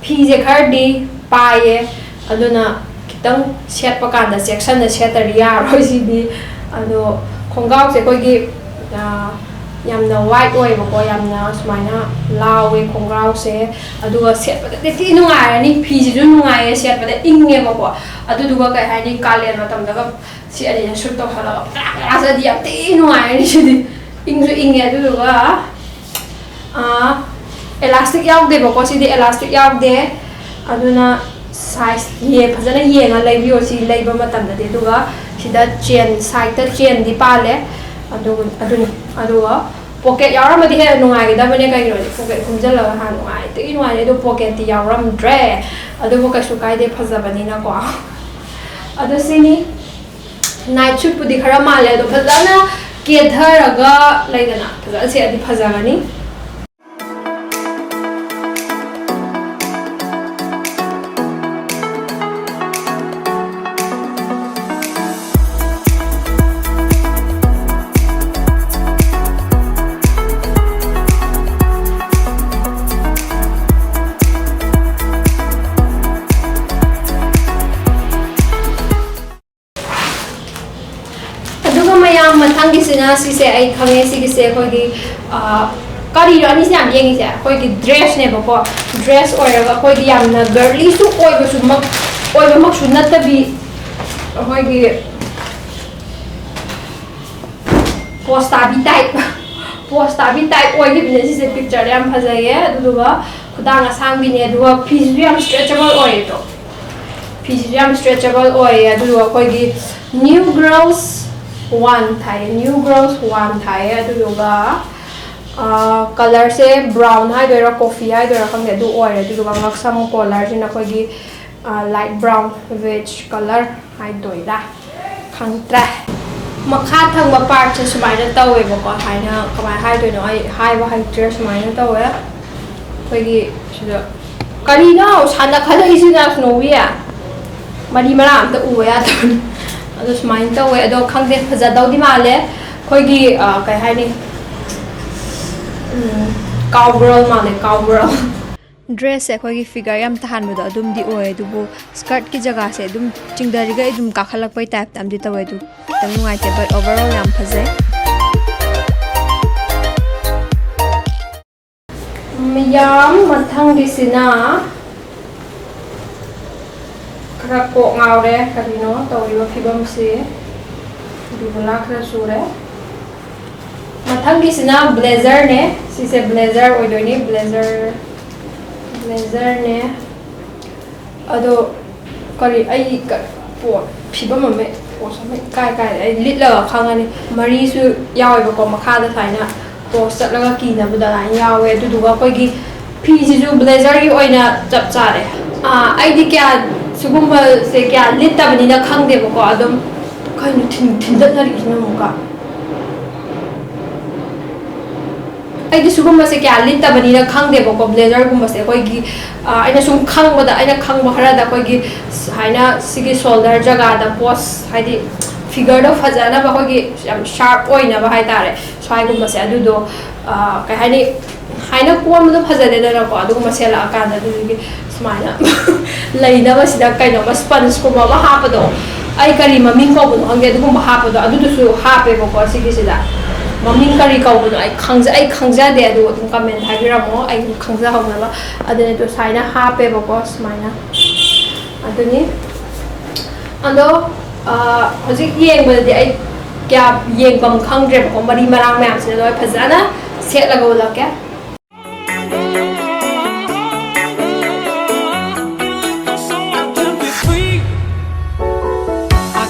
ꯐꯤꯁꯦ ꯈꯔꯗꯤ ꯄꯥꯏꯌꯦ, ꯑꯗꯨꯅ ꯈꯤꯇꯪ ꯁꯦꯠꯄ ꯀꯥꯟꯗ ꯆꯦꯛꯁꯟꯅ ꯁꯦꯠꯇ꯭ꯔꯗꯤ ꯌꯥꯔꯣꯏ ꯁꯤꯗꯤ꯫ ꯑꯗꯣ ꯈꯣꯡꯒ꯭ꯔꯥꯎꯁꯦ ꯑꯩꯈꯣꯏꯒꯤ, ꯑ, ꯌꯥꯝꯅ ꯋꯥꯏꯠ ꯑꯣꯏꯌꯦꯕꯀꯣ, ꯌꯥꯝꯅ ꯁꯨꯃꯥꯏꯅ ꯂꯥꯎꯋꯦ ꯈꯣꯡꯒ꯭ꯔꯥꯎꯁꯦ꯫ ꯑꯗꯨꯒ ꯁꯦꯠꯄꯗꯗꯤ ꯊꯤ ꯅꯨꯡꯉꯥꯏꯔꯅꯤ, ꯐꯤꯁꯤꯁꯨ ꯅꯨꯡꯉꯥꯏꯌꯦ, ꯁꯦꯠꯄꯗ ꯏꯪꯉꯦꯕꯀꯣ꯫ ꯑꯗꯨꯗꯨꯒ ꯀꯩ ꯍꯥꯏꯅꯤ, ꯀꯥꯂꯦꯟ ꯃꯇꯝꯗꯒ ꯁꯤ ꯑꯅꯤꯁꯦ ꯁꯨꯠ ꯇꯧꯁꯜꯂꯒ ꯄꯇꯥ ꯄꯇꯥ ꯆꯠꯂꯗꯤ ꯌꯥꯝ ꯊꯤ ꯅꯨꯡꯉꯥꯏꯔꯅꯤ ꯁꯤꯗꯤ꯫ ꯏꯪꯁꯨ ꯏꯪꯉꯦ꯫ ꯑꯗꯨꯗꯨꯒ, ꯑꯥ, ꯑꯦꯂꯥꯁꯇꯤꯛ ꯌꯥꯎꯗꯦꯕꯀꯣ, ꯁꯤꯗꯤ ꯑꯦꯂꯥꯁꯇꯤꯛ ꯌꯥꯎꯗꯦ꯫ ꯑꯗꯨꯅ ꯁꯥꯏꯖ ꯌꯦ-, ꯐꯖꯅ ꯌꯦꯡꯉ ꯂꯩꯕꯤꯌꯣ ꯁꯤ ꯂꯩꯕ ꯃꯇꯝꯗꯗꯤ꯫ ꯑꯗꯨꯒ ꯁꯤꯗ ꯆꯦꯟ, ꯁꯥꯏꯗꯇ ꯆꯦꯟꯗꯤ ꯄꯥꯜꯂꯦ꯫ ꯑꯗꯨ-, ꯑꯗꯨꯅꯤ꯫ ꯑꯗꯨꯒ ꯄꯣꯀꯦꯠ ꯌꯥꯎꯔꯝꯃꯗꯤ ꯍꯦꯟꯅ ꯅꯨꯡꯉꯥꯏꯒꯗꯕꯅꯦ, ꯀꯩꯒꯤꯅꯣꯗꯤ ꯄꯣꯀꯦꯠ ꯈꯨꯝꯖꯤꯜꯂꯒ ꯍꯥꯟꯅ ꯅꯨꯡꯉꯥꯏꯇ꯭ꯔꯤ ꯅꯨꯡꯉꯥꯏꯔꯦ꯫ ꯑꯗꯣ ꯄꯣꯀꯦꯠꯇꯤ ꯌꯥꯎꯔꯝꯗ꯭ꯔꯦ꯫ ꯑꯗꯨꯕꯨ ꯀꯩꯁꯨ ꯀꯥꯏꯗꯦ, ꯐꯖꯕꯅꯤꯅꯀꯣ꯫ ꯑꯗꯣ ꯁꯤꯅꯤ꯫ ꯅꯥꯏꯠ ꯁꯨꯠꯄꯨꯗꯤ ꯈꯔ ꯃꯥꯜꯂꯦ, ꯑꯗꯣ ꯐꯖꯅ ꯀꯦꯊꯔꯒ ꯂꯩꯗꯅ ꯐꯖꯅ ꯁꯦꯠꯂꯗꯤ ꯐꯖꯒꯅꯤ꯫ ꯑꯗꯨꯒ ꯃꯌꯥꯝ, ꯃꯊꯪꯒꯤꯁꯤꯅ ꯁꯤꯁꯦ ꯑꯩ ꯈꯪꯉꯦ, ꯁꯤꯒꯤꯁꯦ ꯑꯩꯈꯣꯏꯒꯤ, ꯑ, ꯀꯔꯤꯅꯣ ꯑꯅꯤꯁꯦ ꯌꯥꯝ ꯌꯦꯡꯉꯤꯁꯦ? ꯑꯩꯈꯣꯏꯒꯤ ꯗ꯭ꯔꯦꯁꯅꯦꯕꯀꯣ꯫ ꯗ꯭ꯔꯦꯁ ꯑꯣꯏꯔꯒ ꯑꯩꯈꯣꯏꯒꯤ ꯌꯥꯝꯅ ꯒꯔꯂꯤꯁꯨ ꯑꯣꯏꯕꯁꯨ ꯃꯛ-, ꯑꯣꯏꯕꯃꯛꯁꯨ ꯅꯠꯇꯕꯤ, ꯑꯩꯈꯣꯏꯒꯤ ꯄꯣꯁ ꯇꯥꯕꯤ ꯇꯥꯏꯞ, ꯄꯣꯁ ꯇꯥꯕꯤ ꯇꯥꯏꯞ ꯑꯣꯏꯈꯤꯕꯅꯦ ꯁꯤꯁꯦ꯫ ꯄꯤꯛꯆꯔꯗ ꯌꯥꯝ ꯐꯖꯩꯌꯦ, ꯑꯗꯨꯗꯨꯒ ꯈꯨꯗꯥꯡ ꯑꯁꯥꯡꯕꯤꯅꯦ, ꯑꯗꯨꯒ ꯐꯤꯁꯤꯁꯨ ꯌꯥꯝ ꯁ꯭ꯇ꯭ꯔꯦꯆꯦꯕꯜ ꯑꯣꯏꯌꯦ꯫ ꯑꯗꯣ ꯐꯤꯁꯤꯁꯨ ꯌꯥꯝ ꯁ꯭ꯇ꯭ꯔꯦꯆꯦꯕꯜ ꯑꯣꯏꯌꯦ꯫ ꯑꯗꯨꯗꯨꯒ ꯑꯩꯈꯣꯏꯒꯤ ꯅ꯭ꯌꯨ ꯒꯔꯜꯁ ꯋꯥꯟ ꯊꯥꯏꯌꯦ, ꯅ꯭ꯌꯨ ꯒꯔꯜꯁ ꯋꯥꯟ ꯊꯥꯏꯌꯦ꯫ ꯑꯗꯨꯗꯨꯒ ꯀꯂꯔꯁꯦ ꯕ꯭ꯔꯥꯎꯟ ꯍꯥꯏꯗꯣꯏꯔꯥ, ꯀꯣꯐꯤ ꯍꯥꯏꯗꯣꯏꯔꯥ ꯈꯪꯗꯦ, ꯑꯗꯨ ꯑꯣꯏꯔꯦ꯫ ꯑꯗꯨꯗꯨꯒ ꯉꯛꯁꯝ ꯀꯣꯂꯔꯁꯤꯅ ꯑꯩꯈꯣꯏꯒꯤ ꯂꯥꯏꯠ ꯕ꯭ꯔꯥꯎꯟ, ꯕꯦꯖ ꯀꯂꯔ ꯍꯥꯏꯗꯣꯏꯔꯥ, ꯈꯪꯗ꯭ꯔꯦ꯫ ꯃꯈꯥ ꯊꯪꯕ ꯄꯥꯔꯠꯁꯦ ꯁꯨꯃꯥꯏꯅ ꯇꯧꯋꯦꯕꯀꯣ꯫ ꯍꯥꯏꯅ ꯀꯃꯥꯏꯅ ꯍꯥꯏꯗꯣꯏꯅꯣ ꯑꯩ ꯍꯥꯏꯕ ꯍꯩꯇ꯭ꯔꯦ꯫ ꯁꯨꯃꯥꯏꯅ ꯇꯧꯋꯦ꯫ ꯑꯩꯈꯣꯏꯒꯤ ꯁꯤꯗ ꯀꯔꯤꯅꯣ ꯁꯥꯟꯅ ꯈꯜꯂꯛꯏꯁꯤꯅ, ꯁ꯭ꯅꯣꯋꯤ? ꯃꯔꯤ ꯃꯔꯥ ꯑꯝꯇ ꯎꯕ ꯌꯥꯗꯕꯅꯤ꯫ ꯑꯗꯣ ꯁꯨꯃꯥꯏꯅ ꯇꯧꯋꯦ꯫ ꯑꯗꯣ ꯈꯪꯗꯦ, ꯐꯖꯗꯧꯗꯤ ꯃꯥꯜꯂꯦ꯫ ꯑꯩꯈꯣꯏꯒꯤ, ꯑ, ꯀꯩ ꯍꯥꯏꯅꯤ, ꯎꯝ, ꯀꯥꯎꯒꯔꯜ ꯃꯥꯜꯂꯦ, ꯀꯥꯎꯒꯔꯜ꯫ ꯗ꯭ꯔꯦꯁꯁꯦ ꯑꯩꯈꯣꯏꯒꯤ ꯐꯤꯒꯔ ꯌꯥꯝ ꯇꯥꯍꯟꯕꯗꯣ ꯑꯗꯨꯝꯗꯤ ꯑꯣꯏ, ꯑꯗꯨꯕꯨ ꯁ꯭ꯀꯔꯠꯀꯤ ꯖꯒꯥꯁꯦ ꯑꯗꯨꯝ ꯆꯤꯡꯊꯔꯤꯈꯩ ꯑꯗꯨꯝ ꯀꯥꯈꯠꯂꯛꯄꯩ ꯇꯥꯏꯞꯇ ꯑꯃꯗꯤ ꯇꯧꯋꯦ꯫ ꯑꯗꯨ ꯈꯤꯇꯪ ꯅꯨꯡꯉꯥꯏꯇꯦ, but overall ꯌꯥꯝ ꯐꯖꯩ꯫ ꯃꯌꯥꯝ, ꯃꯊꯪꯒꯤꯁꯤꯅ ꯈꯔ ꯀꯣꯛ ꯉꯥꯎꯔꯦ, ꯀꯔꯤꯅꯣ ꯇꯧꯔꯤꯕ ꯐꯤꯕꯝꯁꯤ? ꯕꯤꯕꯨꯂꯥ ꯈꯔ ꯆꯨꯔꯦ꯫ ꯃꯊꯪꯒꯤꯁꯤꯅ ꯕ꯭ꯂꯦꯖꯔꯅꯦ꯫ ꯁꯤꯁꯦ ꯕ꯭ꯂꯦꯖꯔ ꯑꯣꯏꯗꯣꯏꯅꯤ, ꯕ꯭ꯂꯦꯖꯔ, ꯕ꯭ꯂꯦꯖꯔꯅꯦ꯫ ꯑꯗꯣ ꯀꯔꯤ, ꯑꯩ ꯀ-, ꯄꯣꯠ, ꯐꯤꯕꯝ ꯑꯃ, ꯄꯣꯠ ꯑꯃ ꯏꯀꯥꯏ ꯀꯥꯏꯔꯦ꯫ ꯑꯩ ꯂꯤꯠꯂꯒ ꯈꯪꯉꯅꯤ꯫ ꯃꯔꯤꯁꯨ ꯌꯥꯎꯋꯦꯕꯀꯣ, ꯃꯈꯥꯗ ꯁꯨꯃꯥꯏꯅ ꯀ꯭ꯔꯣꯁ ꯆꯠꯂꯒ ꯀꯤꯅꯕꯗ ꯑꯗꯨꯃꯥꯏꯅ ꯌꯥꯎꯋꯦ꯫ ꯑꯗꯨꯗꯨꯒ ꯑꯩꯈꯣꯏꯒꯤ ꯐꯤꯁꯤꯁꯨ ꯕ꯭ꯂꯦꯖꯔꯒꯤ ꯑꯣꯏꯅ ꯆꯞ ꯆꯥꯔꯦ꯫ ꯑꯥ, ꯑꯩꯗꯤ ꯀꯌꯥ ꯁꯤꯒꯨꯝꯕꯁꯦ ꯀꯌꯥ ꯂꯤꯠꯇꯕꯅꯤꯅ ꯈꯪꯗꯦꯕꯀꯣ꯫ ꯑꯗꯨꯝ ꯀꯩꯅꯣ ꯊꯤꯟ-, ꯊꯤꯟꯗꯠꯅꯔꯤꯁꯤꯅ ꯑꯃꯨꯛꯀ? ꯑꯩꯗꯤ ꯁꯤꯒꯨꯝꯕꯁꯦ ꯀꯌꯥ ꯂꯤꯠꯇꯕꯅꯤꯅ ꯈꯪꯗꯦꯕꯀꯣ, ꯕ꯭ꯂꯦꯖꯔꯒꯨꯝꯕꯁꯦ꯫ ꯑꯩꯈꯣꯏꯒꯤ, ꯑ, ꯑꯩꯅ ꯁꯨꯝ ꯈꯪꯕꯗ, ꯑꯩꯅ ꯈꯪꯕ ꯈꯔꯗ ꯑꯩꯈꯣꯏꯒꯤ ꯁꯨꯃꯥꯏꯅ ꯁꯤꯒꯤ ꯁꯣꯜꯗꯔ ꯖꯒꯥꯗ ꯄꯣꯁ, ꯍꯥꯏꯗꯤ ꯐꯤꯒꯔꯗꯣ ꯐꯖꯅꯕ, ꯑꯩꯈꯣꯏꯒꯤ ꯌꯥꯝ ꯁꯥꯔꯞ ꯑꯣꯏꯅꯕ ꯍꯥꯏꯇꯥꯔꯦ, ꯁ꯭ꯋꯥꯏꯒꯨꯝꯕꯁꯦ꯫ ꯑꯗꯨꯗꯣ, ꯑ, ꯀꯩ ꯍꯥꯏꯅꯤ, ꯍꯥꯏꯅ ꯀꯣꯟꯕꯗꯣ ꯐꯖꯗꯦꯗꯅꯀꯣ, ꯑꯗꯨꯒꯨꯝꯕ ꯁꯦꯠꯂꯛꯑꯀꯥꯟꯗ꯫ ꯑꯗꯨꯗꯨꯒꯤ ꯁꯨꯃꯥꯏꯅ ꯂꯩꯅꯕꯁꯤꯗ ꯀꯩꯅꯣꯝꯃ, ꯁ꯭ꯄꯟꯖꯀꯨꯝꯕ ꯑꯃ ꯍꯥꯞꯄꯗꯣ, ꯑꯩ ꯀꯔꯤ ꯃꯃꯤꯡ ꯀꯧꯕꯅꯣ ꯈꯪꯗꯦ, ꯑꯗꯨꯒꯨꯝꯕ ꯍꯥꯞꯄꯗꯣ, ꯑꯗꯨꯗꯨꯁꯨ ꯍꯥꯞꯄꯦꯕꯀꯣ꯫ ꯁꯤꯒꯤꯁꯤꯗ ꯃꯃꯤꯡ ꯀꯔꯤ ꯀꯧꯕꯅꯣ ꯑꯩ ꯈꯪꯖ-, ꯑꯩ ꯈꯪꯖꯗꯦ꯫ ꯑꯗꯨ ꯑꯗꯨꯝ ꯀꯃꯦꯟ ꯍꯥꯏꯕꯤꯔꯝꯃꯣ, ꯑꯩ ꯈꯪꯖꯍꯧꯅꯕ꯫ ꯑꯗꯨꯅ ꯑꯗꯨ ꯁꯨꯃꯥꯏꯅ ꯍꯥꯞꯄꯦꯕꯀꯣ, ꯁꯨꯃꯥꯏꯅ꯫ ꯑꯗꯨꯅꯤ꯫ ꯑꯗꯣ, ꯑ, ꯍꯧꯖꯤꯛ ꯌꯦꯡꯕꯗꯗꯤ ꯑꯩ ꯀꯌꯥ ꯌꯦꯡꯐꯝ ꯈꯪꯗ꯭ꯔꯦꯕꯀꯣ, ꯃꯔꯤ ꯃꯔꯥꯡ ꯃꯌꯥꯝꯁꯤꯅ꯫ ꯑꯗꯣ ꯑꯩ ꯐꯖꯅ ꯁꯦꯠꯂꯒ ꯎꯠꯂꯛꯀꯦ꯫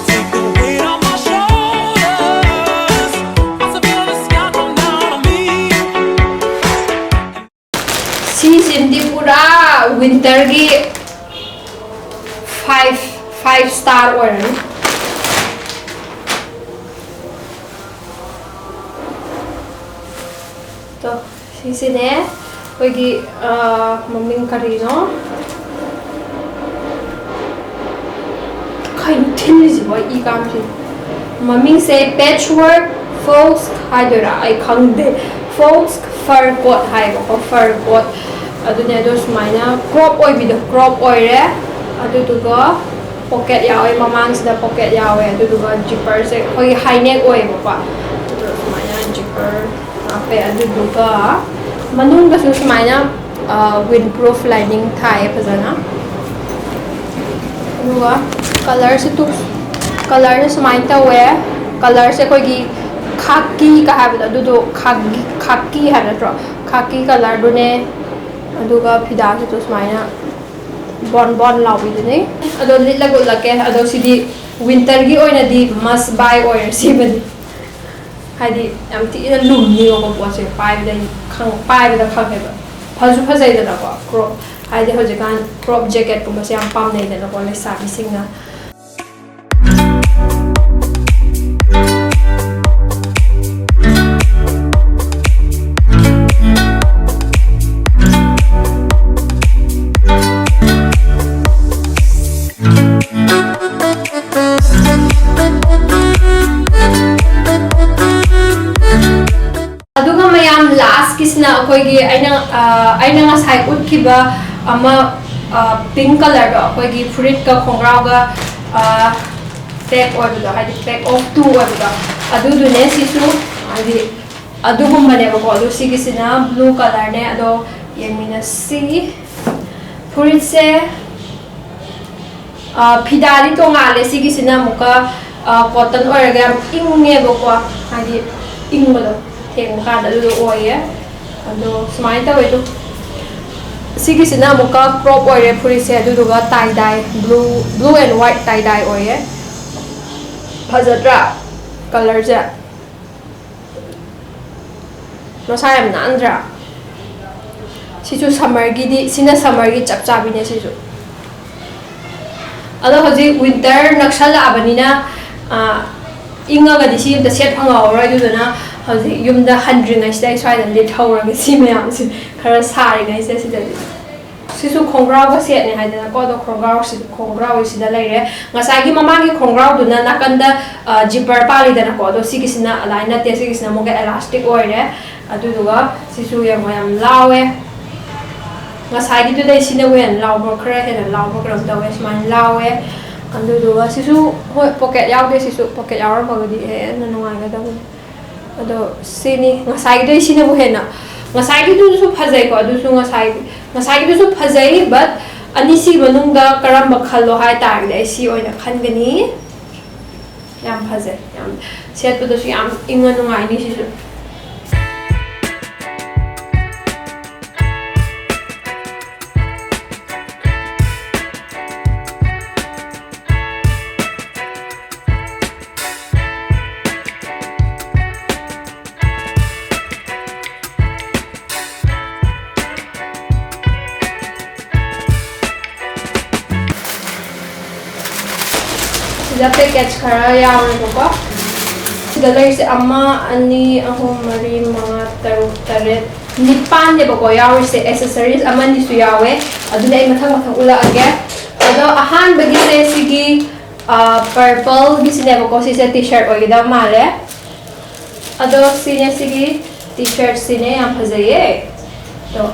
ꯁꯤꯁꯤꯃꯗꯤ ꯄꯨꯔꯥ winterꯒꯤ five five star ꯑꯣꯏꯔꯅꯤ꯫ ꯇꯣ, ꯁꯤꯁꯤꯅꯦ ꯑꯩꯈꯣꯏꯒꯤ, ꯑ, ꯃꯃꯤꯡ ꯀꯔꯤꯅꯣ? ꯀꯩꯅꯣ ꯊꯤꯜꯂꯤꯁꯤꯕꯣ? ꯑꯩ ꯏ ꯀꯥꯝꯁꯤ꯫ ꯃꯃꯤꯡꯁꯦ Patchwork Faux ꯍꯥꯏꯗꯣꯏꯔꯥ? ꯑꯩ ꯈꯪꯗꯦ꯫ Faux fur coat ꯍꯥꯏꯌꯦꯕꯀꯣ, fur coat꯫ ꯑꯗꯨꯅꯦ, ꯑꯗꯣ ꯁꯨꯃꯥꯏꯅ crop ꯑꯣꯏꯕꯤꯗꯣ, crop ꯑꯣꯏꯔꯦ꯫ ꯑꯗꯨꯗꯨꯒ pocket ꯌꯥꯎꯋꯦ, ꯃꯃꯥꯡꯁꯤꯗ pocket ꯌꯥꯎꯋꯦ꯫ ꯑꯗꯨꯗꯨꯒ zipperꯁꯦ ꯑꯩꯈꯣꯏꯒꯤ high neck ꯑꯣꯏꯌꯦꯕꯀꯣ꯫ ꯑꯗꯣ ꯁꯨꯃꯥꯏꯅ zipper ꯍꯥꯞꯄꯦ꯫ ꯑꯗꯨꯗꯨꯒ ꯃꯅꯨꯡꯗꯁꯨ ꯁꯨꯃꯥꯏꯅ, ꯑ, windproof lining ꯊꯥꯏꯌꯦ ꯐꯖꯅ꯫ ꯑꯗꯨꯒ colourꯁꯦ ꯇꯨ, colourꯁꯦ ꯁꯨꯃꯥꯏꯅ ꯇꯧꯋꯦ꯫ Colourꯁꯦ ꯑꯩꯈꯣꯏꯒꯤ ꯈꯥꯀꯤꯒ ꯍꯥꯏꯕꯗꯣ, ꯑꯗꯨꯗꯣ ꯈꯥꯀꯤ, ꯈꯥꯀꯤ ꯍꯥꯏꯕ ꯅꯠꯇ꯭ꯔꯣ? ꯈꯥꯀꯤ colourꯗꯨꯅꯦ꯫ ꯑꯗꯨꯒ ꯐꯤꯗꯥꯁꯤꯁꯨ ꯁꯨꯃꯥꯏꯅ ꯕꯣꯟ ꯕꯣꯟ ꯂꯥꯎꯕꯤꯗꯨꯅꯤ꯫ ꯑꯗꯣ ꯂꯤꯠꯂꯒ ꯎꯠꯂꯛꯀꯦ꯫ ꯑꯗꯣ ꯁꯤꯗꯤ winterꯒꯤ ꯑꯣꯏꯅꯗꯤ must buy ꯑꯣꯏꯔꯦ ꯁꯤꯃꯗꯤ꯫ ꯍꯥꯏꯗꯤ ꯌꯥꯝ ꯊꯤꯅ ꯂꯨꯝꯅꯤꯕꯀꯣ ꯄꯣꯠꯁꯦ, ꯄꯥꯏꯕꯗ ꯈꯪ-, ꯄꯥꯏꯕꯗ ꯈꯪꯉꯦꯕ꯫ ꯐꯁꯨ ꯐꯖꯩꯗꯅꯀꯣ, crop, ꯍꯥꯏꯗꯤ ꯍꯧꯖꯤꯛꯀꯥꯟ crop jacketꯀꯨꯝꯕꯁꯦ ꯌꯥꯝ ꯄꯥꯝꯅꯩꯗꯅꯀꯣ ꯂꯩꯁꯥꯕꯤꯁꯤꯡꯅ꯫ ꯑꯗꯨꯒ ꯃꯌꯥꯝ, lastꯀꯤꯁꯤꯅ ꯑꯩꯈꯣꯏꯒꯤ ꯑꯩꯅ, ꯑ, ꯑꯩꯅ ꯉꯁꯥꯏ ꯎꯠꯈꯤꯕ ꯑꯃ, ꯑ, pink colourꯗꯣ, ꯑꯩꯈꯣꯏꯒꯤ ꯐꯨꯔꯤꯠꯀ ꯈꯣꯡꯒ꯭ꯔꯥꯎꯒ, ꯑ, pack ꯑꯣꯏꯕꯗꯣ, ꯍꯥꯏꯗꯤ pack of two ꯑꯣꯏꯕꯗꯣ, ꯑꯗꯨꯗꯨꯅꯦ ꯁꯤꯁꯨ, ꯍꯥꯏꯗꯤ ꯑꯗꯨꯒꯨꯝꯕꯅꯦꯕꯀꯣ꯫ ꯑꯗꯣ ꯁꯤꯒꯤꯁꯤꯅ blue colourꯅꯦ꯫ ꯑꯗꯣ ꯌꯦꯡꯃꯤꯟꯅꯁꯤ꯫ ꯐꯨꯔꯤꯠꯁꯦ, ꯑ, ꯐꯤꯗꯥꯗꯤ ꯇꯣꯡꯉꯥꯜꯂꯦ꯫ ꯁꯤꯒꯤꯁꯤꯅ ꯑꯃꯨꯛꯀ, ꯑ, cotton ꯑꯣꯏꯔꯒ ꯌꯥꯝ ꯏꯪꯉꯦꯕꯀꯣ, ꯍꯥꯏꯗꯤ ꯏꯪꯕꯗꯣ ꯊꯦꯡꯕ ꯀꯥꯟꯗ ꯑꯗꯨꯗꯣ ꯑꯣꯏꯌꯦ꯫ ꯑꯗꯣ ꯁꯨꯃꯥꯏꯅ ꯇꯧꯋꯦ꯫ ꯑꯗꯨ ꯁꯤꯒꯤꯁꯤꯅ ꯑꯃꯨꯛꯀ crop ꯑꯣꯏꯔꯦ ꯐꯨꯔꯤꯠꯁꯦ, ꯑꯗꯨꯗꯨꯒ tie dye, blue, blue and white tie dye ꯑꯣꯏꯌꯦ꯫ ꯐꯖꯗ꯭ꯔꯥ colourꯁꯦ? ꯃꯁꯥ ꯌꯥꯝ ꯅꯥꯟꯗ꯭ꯔꯥ? ꯁꯤꯁꯨ summerꯒꯤꯗꯤ, ꯁꯤꯅ summerꯒꯤ ꯆꯞ ꯆꯥꯕꯤꯅꯦ ꯁꯤꯁꯨ꯫ ꯑꯗꯣ ꯍꯧꯖꯤꯛ winter ꯅꯛꯁꯜꯂꯛꯑꯕꯅꯤꯅ, ꯑ, ꯏꯪꯉꯒꯗꯤ ꯁꯤ ꯑꯝꯇ ꯁꯦꯠ ꯐꯪꯍꯧꯔꯣꯏ꯫ ꯑꯗꯨꯗꯨꯅ ꯍꯧꯖꯤꯛ ꯌꯨꯝꯗ ꯍꯟꯗ꯭ꯔꯤꯉꯩꯁꯤꯗ ꯑꯩ ꯁ꯭ꯋꯥꯏꯗ ꯂꯤꯠꯍꯧꯔꯒꯦ ꯁꯤ ꯃꯌꯥꯝꯁꯦ, ꯈꯔ ꯁꯥꯔꯤꯉꯩꯁꯤꯗ ꯁꯤꯗꯗꯤ꯫ ꯁꯤꯁꯨ ꯈꯣꯡꯒ꯭ꯔꯥꯎꯒ setꯅꯦ ꯍꯥꯏꯗꯅꯀꯣ꯫ ꯑꯗꯣ ꯈꯣꯡꯒ꯭ꯔꯥꯎꯁꯤ, ꯈꯣꯡꯒ꯭ꯔꯥꯎꯁꯤꯗ ꯂꯩꯔꯦ꯫ ꯉꯁꯥꯏꯒꯤ ꯃꯃꯥꯡꯒꯤ ꯈꯣꯡꯒ꯭ꯔꯥꯎꯗꯨꯅ ꯅꯥꯀꯟꯗ, ꯑ, zipper ꯄꯥꯜꯂꯤꯗꯅꯀꯣ꯫ ꯑꯗꯣ ꯁꯤꯒꯤꯁꯤꯅ ꯑꯗꯨꯃꯥꯏꯅ ꯅꯠꯇꯦ, ꯁꯤꯒꯤꯁꯤꯅ ꯑꯃꯨꯛꯀ elastic ꯑꯣꯏꯔꯦ꯫ ꯑꯗꯨꯗꯨꯒ ꯁꯤꯁꯨ ꯌꯦꯡꯉꯣ, ꯌꯥꯝ ꯂꯥꯎꯋꯦ꯫ ꯉꯁꯥꯏꯒꯤꯗꯨꯗꯩ ꯁꯤꯅꯕꯨ ꯍꯦꯟꯅ ꯂꯥꯎꯕ꯭ꯔꯣ, ꯈꯔ ꯍꯦꯟꯅ ꯂꯥꯎꯕ꯭ꯔꯣ, ꯀꯩꯅꯣꯝ ꯇꯧꯋꯦ, ꯁꯨꯃꯥꯏꯅ ꯂꯥꯎꯋꯦ꯫ ꯑꯗꯨꯗꯨꯒ ꯁꯤꯁꯨ, ꯍꯣꯏ, pocket ꯌꯥꯎꯗꯦ꯫ ꯁꯤꯁꯨ pocket ꯌꯥꯎꯔꯝꯃꯒꯗꯤ ꯍꯦꯟꯅ ꯅꯨꯡꯉꯥꯏꯒꯗꯕꯅꯤ꯫ ꯑꯗꯣ ꯁꯤꯅꯤ, ꯉꯁꯥꯏꯒꯤꯗꯨꯗꯩ ꯁꯤꯅꯕꯨ ꯍꯦꯟꯅ, ꯉꯁꯥꯏꯒꯤꯗꯨꯁꯨ ꯐꯖꯩꯀꯣ꯫ ꯑꯗꯨꯁꯨ ꯉꯁꯥꯏ, ꯉꯁꯥꯏꯒꯤꯗꯨꯁꯨ ꯐꯖꯩ, but ꯑꯅꯤꯁꯤ ꯃꯅꯨꯡꯗ ꯀꯔꯝꯕ ꯈꯜꯂꯣ ꯍꯥꯏ ꯇꯥꯔꯒꯗꯤ ꯑꯩ ꯁꯤ ꯑꯣꯏꯅ ꯈꯟꯒꯅꯤ꯫ ꯌꯥꯝ ꯐꯖꯩ, ꯌꯥꯝ ꯁꯦꯠꯄꯗꯁꯨ ꯌꯥꯝ ꯏꯪꯉ ꯅꯨꯡꯉꯥꯏꯅꯤ ꯁꯤꯁꯨ꯫ ꯁꯤꯗ package ꯈꯔ ꯌꯥꯎꯔꯦꯕꯀꯣ꯫ ꯁꯤꯗ ꯂꯩꯔꯤꯁꯦ ꯑꯃ, ꯑꯅꯤ, ꯑꯍꯨꯝ, ꯃꯔꯤ, ꯃꯉꯥ, ꯇꯔꯨꯛ, ꯇꯔꯦꯠ, ꯅꯤꯄꯥꯟꯅꯦꯕꯀꯣ ꯌꯥꯎꯔꯤꯁꯦ꯫ Accessories ꯑꯃꯅꯤꯁꯨ ꯌꯥꯎꯋꯦ, ꯑꯗꯨꯅ ꯑꯩ ꯃꯊꯪ ꯃꯊꯪ ꯎꯠꯂꯛꯑꯒꯦ꯫ ꯑꯗꯣ ꯑꯍꯥꯟꯕꯒꯤꯁꯦ ꯁꯤꯒꯤ, ꯑ, purpleꯒꯤꯁꯤꯅꯦꯕꯀꯣ꯫ ꯁꯤꯁꯦ T-shirt ꯑꯣꯏꯒꯗꯕ ꯃꯥꯜꯂꯦ꯫ ꯑꯗꯣ ꯁꯤꯅꯦ, ꯁꯤꯒꯤ T-shirtꯁꯤꯅꯦ, ꯌꯥꯝ ꯐꯖꯩꯌꯦ꯫ ꯑꯗꯣ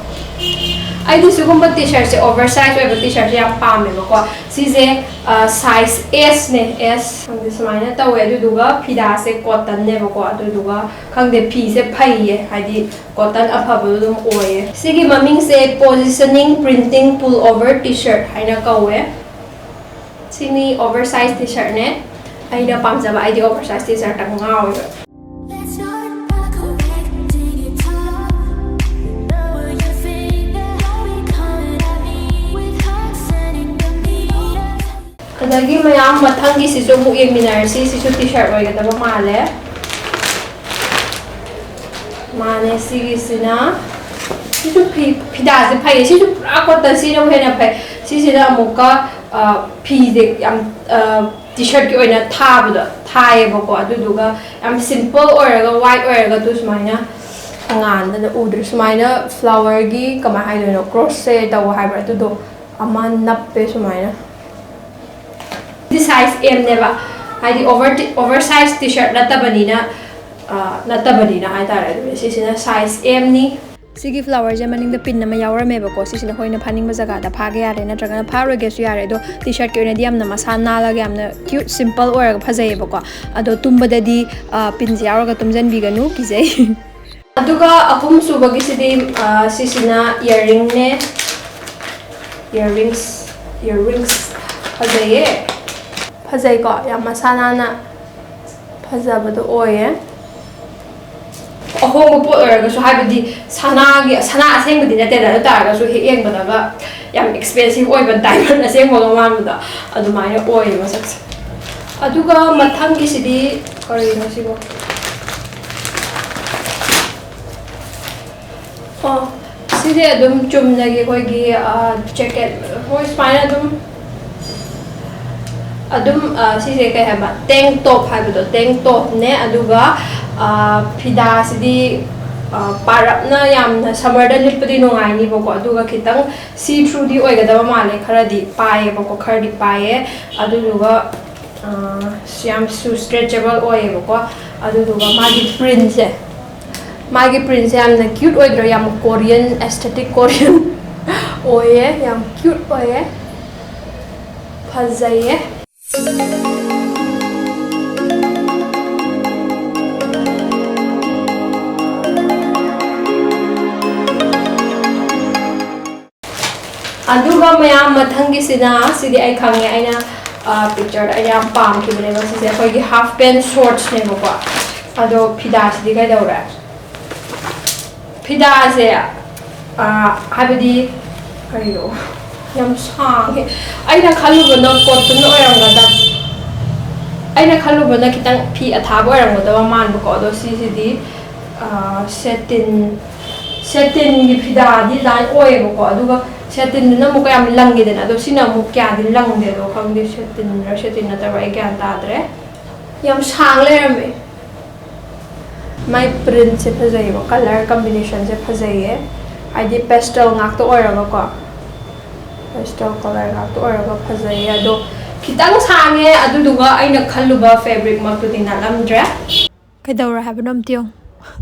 ꯑꯩꯗꯤ ꯁꯤꯒꯨꯝꯕ T-shirtꯁꯦ, oversize ꯑꯣꯏꯕ T-shirtꯁꯦ ꯌꯥꯝ ꯄꯥꯝꯃꯦꯕꯀꯣ꯫ ꯁꯤꯁꯦ, ꯑ, size Sꯅꯦ, S꯫ ꯈꯪꯗꯦ, ꯁꯨꯃꯥꯏꯅ ꯇꯧꯋꯦ꯫ ꯑꯗꯨꯗꯨꯒ ꯐꯤꯗꯥꯁꯦ cottonꯅꯦꯕꯀꯣ꯫ ꯑꯗꯨꯗꯨꯒ ꯈꯪꯗꯦ, ꯐꯤꯁꯦ ꯐꯩꯌꯦ, ꯍꯥꯏꯗꯤ cotton ꯑꯐꯕꯗꯣ ꯑꯗꯨꯝ ꯑꯣꯏꯌꯦ꯫ ꯁꯤꯒꯤ ꯃꯃꯤꯡꯁꯦ Positioning Printing Pullover T-shirt ꯍꯥꯏꯅ ꯀꯧꯋꯦ꯫ ꯁꯤꯅꯤ oversize T-shirtꯅꯦ꯫ ꯑꯩꯅ ꯄꯥꯝꯖꯕ, ꯑꯩꯗꯤ oversize T-shirtꯇ ꯉꯥꯎꯋꯦꯕ꯫ Let's start by correcting it all. Lower your finger, don't be coming at me with hearts and in the meter. ꯑꯗꯒꯤ ꯃꯌꯥꯝ ꯃꯊꯪꯒꯤꯁꯤꯁꯨ ꯑꯃꯨꯛ ꯌꯦꯡꯃꯤꯟꯅꯔꯁꯤ꯫ ꯁꯤꯁꯨ T-shirt ꯑꯣꯏꯒꯗꯕ ꯃꯥꯜꯂꯦ꯫ ꯃꯥꯅꯦ, ꯁꯤꯒꯤꯁꯤꯅ ꯁꯤꯁꯨ ꯐꯤ, ꯐꯤꯗꯥꯁꯦ ꯐꯩꯌꯦ꯫ ꯁꯤꯁꯨ ꯄꯨꯔꯥ ꯀꯣꯇꯟ, ꯁꯤꯅ ꯍꯦꯟꯅ ꯐꯩ꯫ ꯁꯤꯁꯤꯗ ꯑꯃꯨꯛꯀ, ꯑ, ꯐꯤꯁꯦ ꯌꯥꯝ, ꯑ, ꯇꯤ ꯁꯔꯠꯀꯤ ꯑꯣꯏꯅ ꯊꯥꯕꯗꯣ ꯊꯥꯏꯌꯦꯕꯀꯣ꯫ ꯑꯗꯨꯗꯨꯒ ꯌꯥꯝ ꯁꯤꯝꯄꯜ ꯑꯣꯏꯔꯒ, ꯋꯥꯏꯠ ꯑꯣꯏꯔꯒ, ꯑꯗꯨ ꯁꯨꯃꯥꯏꯅ ꯉꯥꯟꯗꯅ ꯎꯗ꯭ꯔꯦ꯫ ꯁꯨꯃꯥꯏꯅ ꯐ꯭ꯂꯥꯋꯔꯒꯤ, ꯀꯃꯥꯏ ꯍꯥꯏꯗꯣꯏꯅꯣ, ꯀ꯭ꯔꯣꯁꯦ ꯇꯧꯕ ꯍꯥꯏꯕ꯭ꯔꯥ, ꯑꯗꯨꯗꯣ ꯑꯃ ꯅꯞꯄꯦ ꯁꯨꯃꯥꯏꯅ꯫ ꯁꯤ ꯁꯥꯏꯖ ꯑꯦꯝꯅꯦꯕ, ꯍꯥꯏꯗꯤ ꯑꯣꯚꯔ ꯇꯤ-, ꯑꯣꯚꯔ ꯁꯥꯏꯖ ꯇꯤ ꯁꯔꯠ ꯅꯠꯇꯕꯅꯤꯅ, ꯑ, ꯅꯠꯇꯕꯅꯤꯅ ꯍꯥꯏꯇꯥꯔꯦ꯫ ꯑꯗꯨꯅ ꯁꯤꯁꯤꯅ ꯁꯥꯏꯖ ꯑꯦꯝꯅꯤ꯫ ꯁꯤꯒꯤ ꯐ꯭ꯂꯥꯋꯔꯁꯦ ꯃꯅꯤꯡꯗ ꯄꯤꯟ ꯑꯃ ꯌꯥꯎꯔꯝꯃꯦꯕꯀꯣ꯫ ꯁꯤꯁꯤꯅ ꯑꯩꯈꯣꯏꯅ ꯐꯥꯅꯤꯡꯕ ꯖꯒꯥꯗ ꯐꯥꯒꯦ ꯌꯥꯔꯦ, ꯅꯠꯇ꯭ꯔꯒꯅ ꯐꯥꯔꯣꯏꯒꯦꯁꯨ ꯌꯥꯔꯦ꯫ ꯑꯗꯣ ꯇꯤ ꯁꯔꯠꯀꯤ ꯑꯣꯏꯅꯗꯤ ꯌꯥꯝꯅ ꯃꯁꯥ ꯅꯥꯜꯂꯒ ꯌꯥꯝꯅ ꯀ꯭ꯌꯨꯠ, ꯁꯤꯝꯄꯜ ꯑꯣꯏꯔꯒ ꯐꯖꯩꯌꯦꯕꯀꯣ꯫ ꯑꯗꯣ ꯇꯨꯝꯕꯗꯗꯤ, ꯑ, ꯄꯤꯟꯁꯦ ꯌꯥꯎꯔꯒ ꯇꯨꯝꯁꯤꯟꯕꯤꯒꯅꯨ, ꯀꯤꯖꯩ꯫ ꯑꯗꯨꯒ ꯑꯍꯨꯝ ꯁꯨꯕꯒꯤꯁꯤꯗꯤ, ꯑ, ꯁꯤꯁꯤꯅ ꯏꯌꯥꯔꯤꯡꯅꯦ꯫ ꯏꯌꯥꯔꯤꯡꯁ, ꯏꯌꯥꯔꯤꯡꯁ ꯐꯖꯩꯌꯦ꯫ ꯐꯖꯩꯀꯣ? ꯌꯥꯝ ꯃꯁꯥ ꯅꯥꯟꯅ ꯐꯖꯕꯗꯣ ꯑꯣꯏꯌꯦ꯫ ꯑꯍꯣꯡꯕ ꯄꯣꯠ ꯑꯣꯏꯔꯒꯁꯨ, ꯍꯥꯏꯕꯗꯤ ꯁꯅꯥꯒꯤ, ꯁꯅꯥ ꯑꯁꯦꯡꯕꯗꯤ ꯅꯠꯇꯦꯗ, ꯑꯗꯨ ꯇꯥꯔꯒꯁꯨ ꯍꯦꯛ ꯌꯦꯡꯕꯗꯒ ꯌꯥꯝ ꯑꯦꯛꯁꯄꯦꯟꯁꯤꯞ ꯑꯣꯏꯕ, ꯗꯥꯏꯃꯟ ꯑꯁꯦꯡꯕꯒ ꯃꯥꯟꯕꯗꯣ ꯑꯗꯨꯃꯥꯏꯅ ꯑꯣꯏꯌꯦ ꯃꯁꯛꯁꯦ꯫ ꯑꯗꯨꯒ ꯃꯊꯪꯒꯤꯁꯤꯗꯤ ꯀꯔꯤꯅꯣ ꯁꯤꯕꯣ? ꯑꯣ, ꯁꯤꯗꯤ ꯑꯗꯨꯝ ꯆꯨꯝꯅꯒꯤ ꯑꯩꯈꯣꯏꯒꯤ, ꯑ, ꯖꯦꯀꯦꯠ, ꯍꯣꯏ, ꯁꯨꯃꯥꯏꯅ ꯑꯗꯨꯝ, ꯑꯗꯨꯝ, ꯑ, ꯁꯤꯁꯦ ꯀꯩ ꯍꯥꯏꯕ? ꯇꯦꯡ ꯇꯣꯞ ꯍꯥꯏꯕꯗꯣ, ꯇꯦꯡ ꯇꯣꯞꯅꯦ꯫ ꯑꯗꯨꯒ, ꯑ, ꯐꯤꯗꯥꯁꯤꯗꯤ, ꯑ, ꯄꯥꯔꯞꯅ ꯌꯥꯝꯅ ꯁꯝꯃꯔꯗ ꯂꯤꯠꯄꯗꯤ ꯅꯨꯡꯉꯥꯏꯅꯤꯕꯀꯣ, ꯑꯗꯨꯒ ꯈꯤꯇꯪ ꯁꯤ ꯊ꯭ꯔꯨꯗꯤ ꯑꯣꯏꯒꯗꯕ ꯃꯥꯜꯂꯦ, ꯈꯔꯗꯤ ꯄꯥꯏꯌꯦꯕꯀꯣ, ꯈꯔꯗꯤ ꯄꯥꯏꯌꯦ꯫ ꯑꯗꯨꯗꯨꯒ, ꯑ, ꯁꯤ ꯌꯥꯝꯁꯨ ꯁ꯭ꯇ꯭ꯔꯦꯆꯦꯕꯜ ꯑꯣꯏꯌꯦꯕꯀꯣ꯫ ꯑꯗꯨꯗꯨꯒ ꯃꯥꯒꯤ ꯄ꯭ꯔꯤꯟꯁꯦ, ꯃꯥꯒꯤ ꯄ꯭ꯔꯤꯟꯁꯦ ꯌꯥꯝꯅ ꯀ꯭ꯌꯨꯠ ꯑꯣꯏꯗ꯭ꯔꯣ? ꯌꯥꯝ ꯀꯣꯔꯤꯌꯟ, ꯑꯦꯁꯊꯦꯇꯤꯛ ꯀꯣꯔꯤꯌꯟ ꯑꯣꯏꯌꯦ, ꯌꯥꯝ ꯀ꯭ꯌꯨꯠ ꯑꯣꯏꯌꯦ, ꯐꯖꯩꯌꯦ꯫ ꯑꯗꯨꯒ ꯃꯌꯥꯝ, ꯃꯊꯪꯒꯤꯁꯤꯅ, ꯁꯤꯗꯤ ꯑꯩ ꯈꯪꯉꯦ, ꯑꯩꯅ, ꯑ, ꯄꯤꯛꯆꯔꯗ ꯑꯩꯅ ꯌꯥꯝ ꯄꯥꯝꯈꯤꯕꯅꯦꯕ꯫ ꯁꯤꯁꯦ ꯑꯩꯈꯣꯏꯒꯤ ꯍꯥꯐ ꯄꯦꯟ ꯁꯣꯔꯠꯁꯅꯦꯕꯀꯣ꯫ ꯑꯗꯣ ꯐꯤꯗꯥꯁꯤꯗꯤ ꯀꯩꯗꯧꯔꯦ? ꯐꯤꯗꯥꯁꯦ, ꯑ, ꯍꯥꯏꯕꯗꯤ, ꯀꯔꯤꯅꯣ? ꯌꯥꯝ ꯁꯥꯡꯉꯦ꯫ ꯑꯩꯅ ꯈꯜꯂꯨꯕꯅ ꯀꯣꯇꯟ ꯑꯣꯏꯔꯝꯒꯗꯕ, ꯑꯩꯅ ꯈꯜꯂꯨꯕꯅ ꯈꯤꯇꯪ ꯐꯤ ꯑꯊꯥꯕ ꯑꯣꯏꯔꯝꯒꯗꯕ ꯃꯥꯟꯕꯀꯣ꯫ ꯑꯗꯣ ꯁꯤꯁꯤꯗꯤ, ꯑ, ꯁꯦꯇꯤꯟ, ꯁꯦꯇꯤꯟꯒꯤ ꯐꯤꯗꯥꯗꯤ ꯗꯤꯖꯥꯏꯟ ꯑꯣꯏꯌꯦꯕꯀꯣ, ꯑꯗꯨꯒ ꯁꯦꯇꯤꯟꯗꯨꯅ ꯑꯃꯨꯛ ꯀꯌꯥꯝ ꯂꯪꯉꯤꯗꯅ, ꯑꯗꯣ ꯁꯤꯅ ꯑꯃꯨꯛ ꯀꯌꯥꯗꯤ ꯂꯪꯗꯦ꯫ ꯑꯗꯣ ꯈꯪꯗꯦ, ꯁꯦꯇꯤꯟꯔ ꯁꯦꯇꯤꯟ ꯅꯠꯇꯕ꯭ꯔꯥ, ꯑꯩ ꯒ꯭ꯌꯥꯟ ꯇꯥꯗ꯭ꯔꯦ꯫ ꯌꯥꯝ ꯁꯥꯡ ꯂꯩꯔꯝꯃꯦ꯫ ꯃꯥꯏ ꯄ꯭ꯔꯤꯟꯁꯦ ꯐꯖꯩꯌꯦꯕ, ꯀꯂꯔ ꯀꯝꯕꯤꯅꯦꯁꯟꯁꯦ ꯐꯖꯩꯌꯦ, ꯍꯥꯏꯗꯤ ꯄꯦꯁꯇꯦꯜ ꯉꯥꯛꯇ ꯑꯣꯏꯔꯒꯀꯣ, ꯄꯦꯁꯇꯦꯜ ꯀꯂꯔ ꯉꯥꯛꯇ ꯑꯣꯏꯔꯒ ꯐꯖꯩꯌꯦ꯫ ꯑꯗꯣ ꯈꯤꯇꯪ ꯁꯥꯡꯉꯦ, ꯑꯗꯨꯗꯨꯒ ꯑꯩꯅ ꯈꯜꯂꯨꯕ ꯐꯦꯕ꯭ꯔꯤꯛꯃꯛꯇꯨꯗꯤ ꯅꯠꯂꯝꯗ꯭ꯔꯦ꯫ ꯀꯩꯗꯧꯔꯦ ꯍꯥꯏꯕꯅꯣ ꯑꯝꯇ ꯌꯦꯡꯉꯨ꯫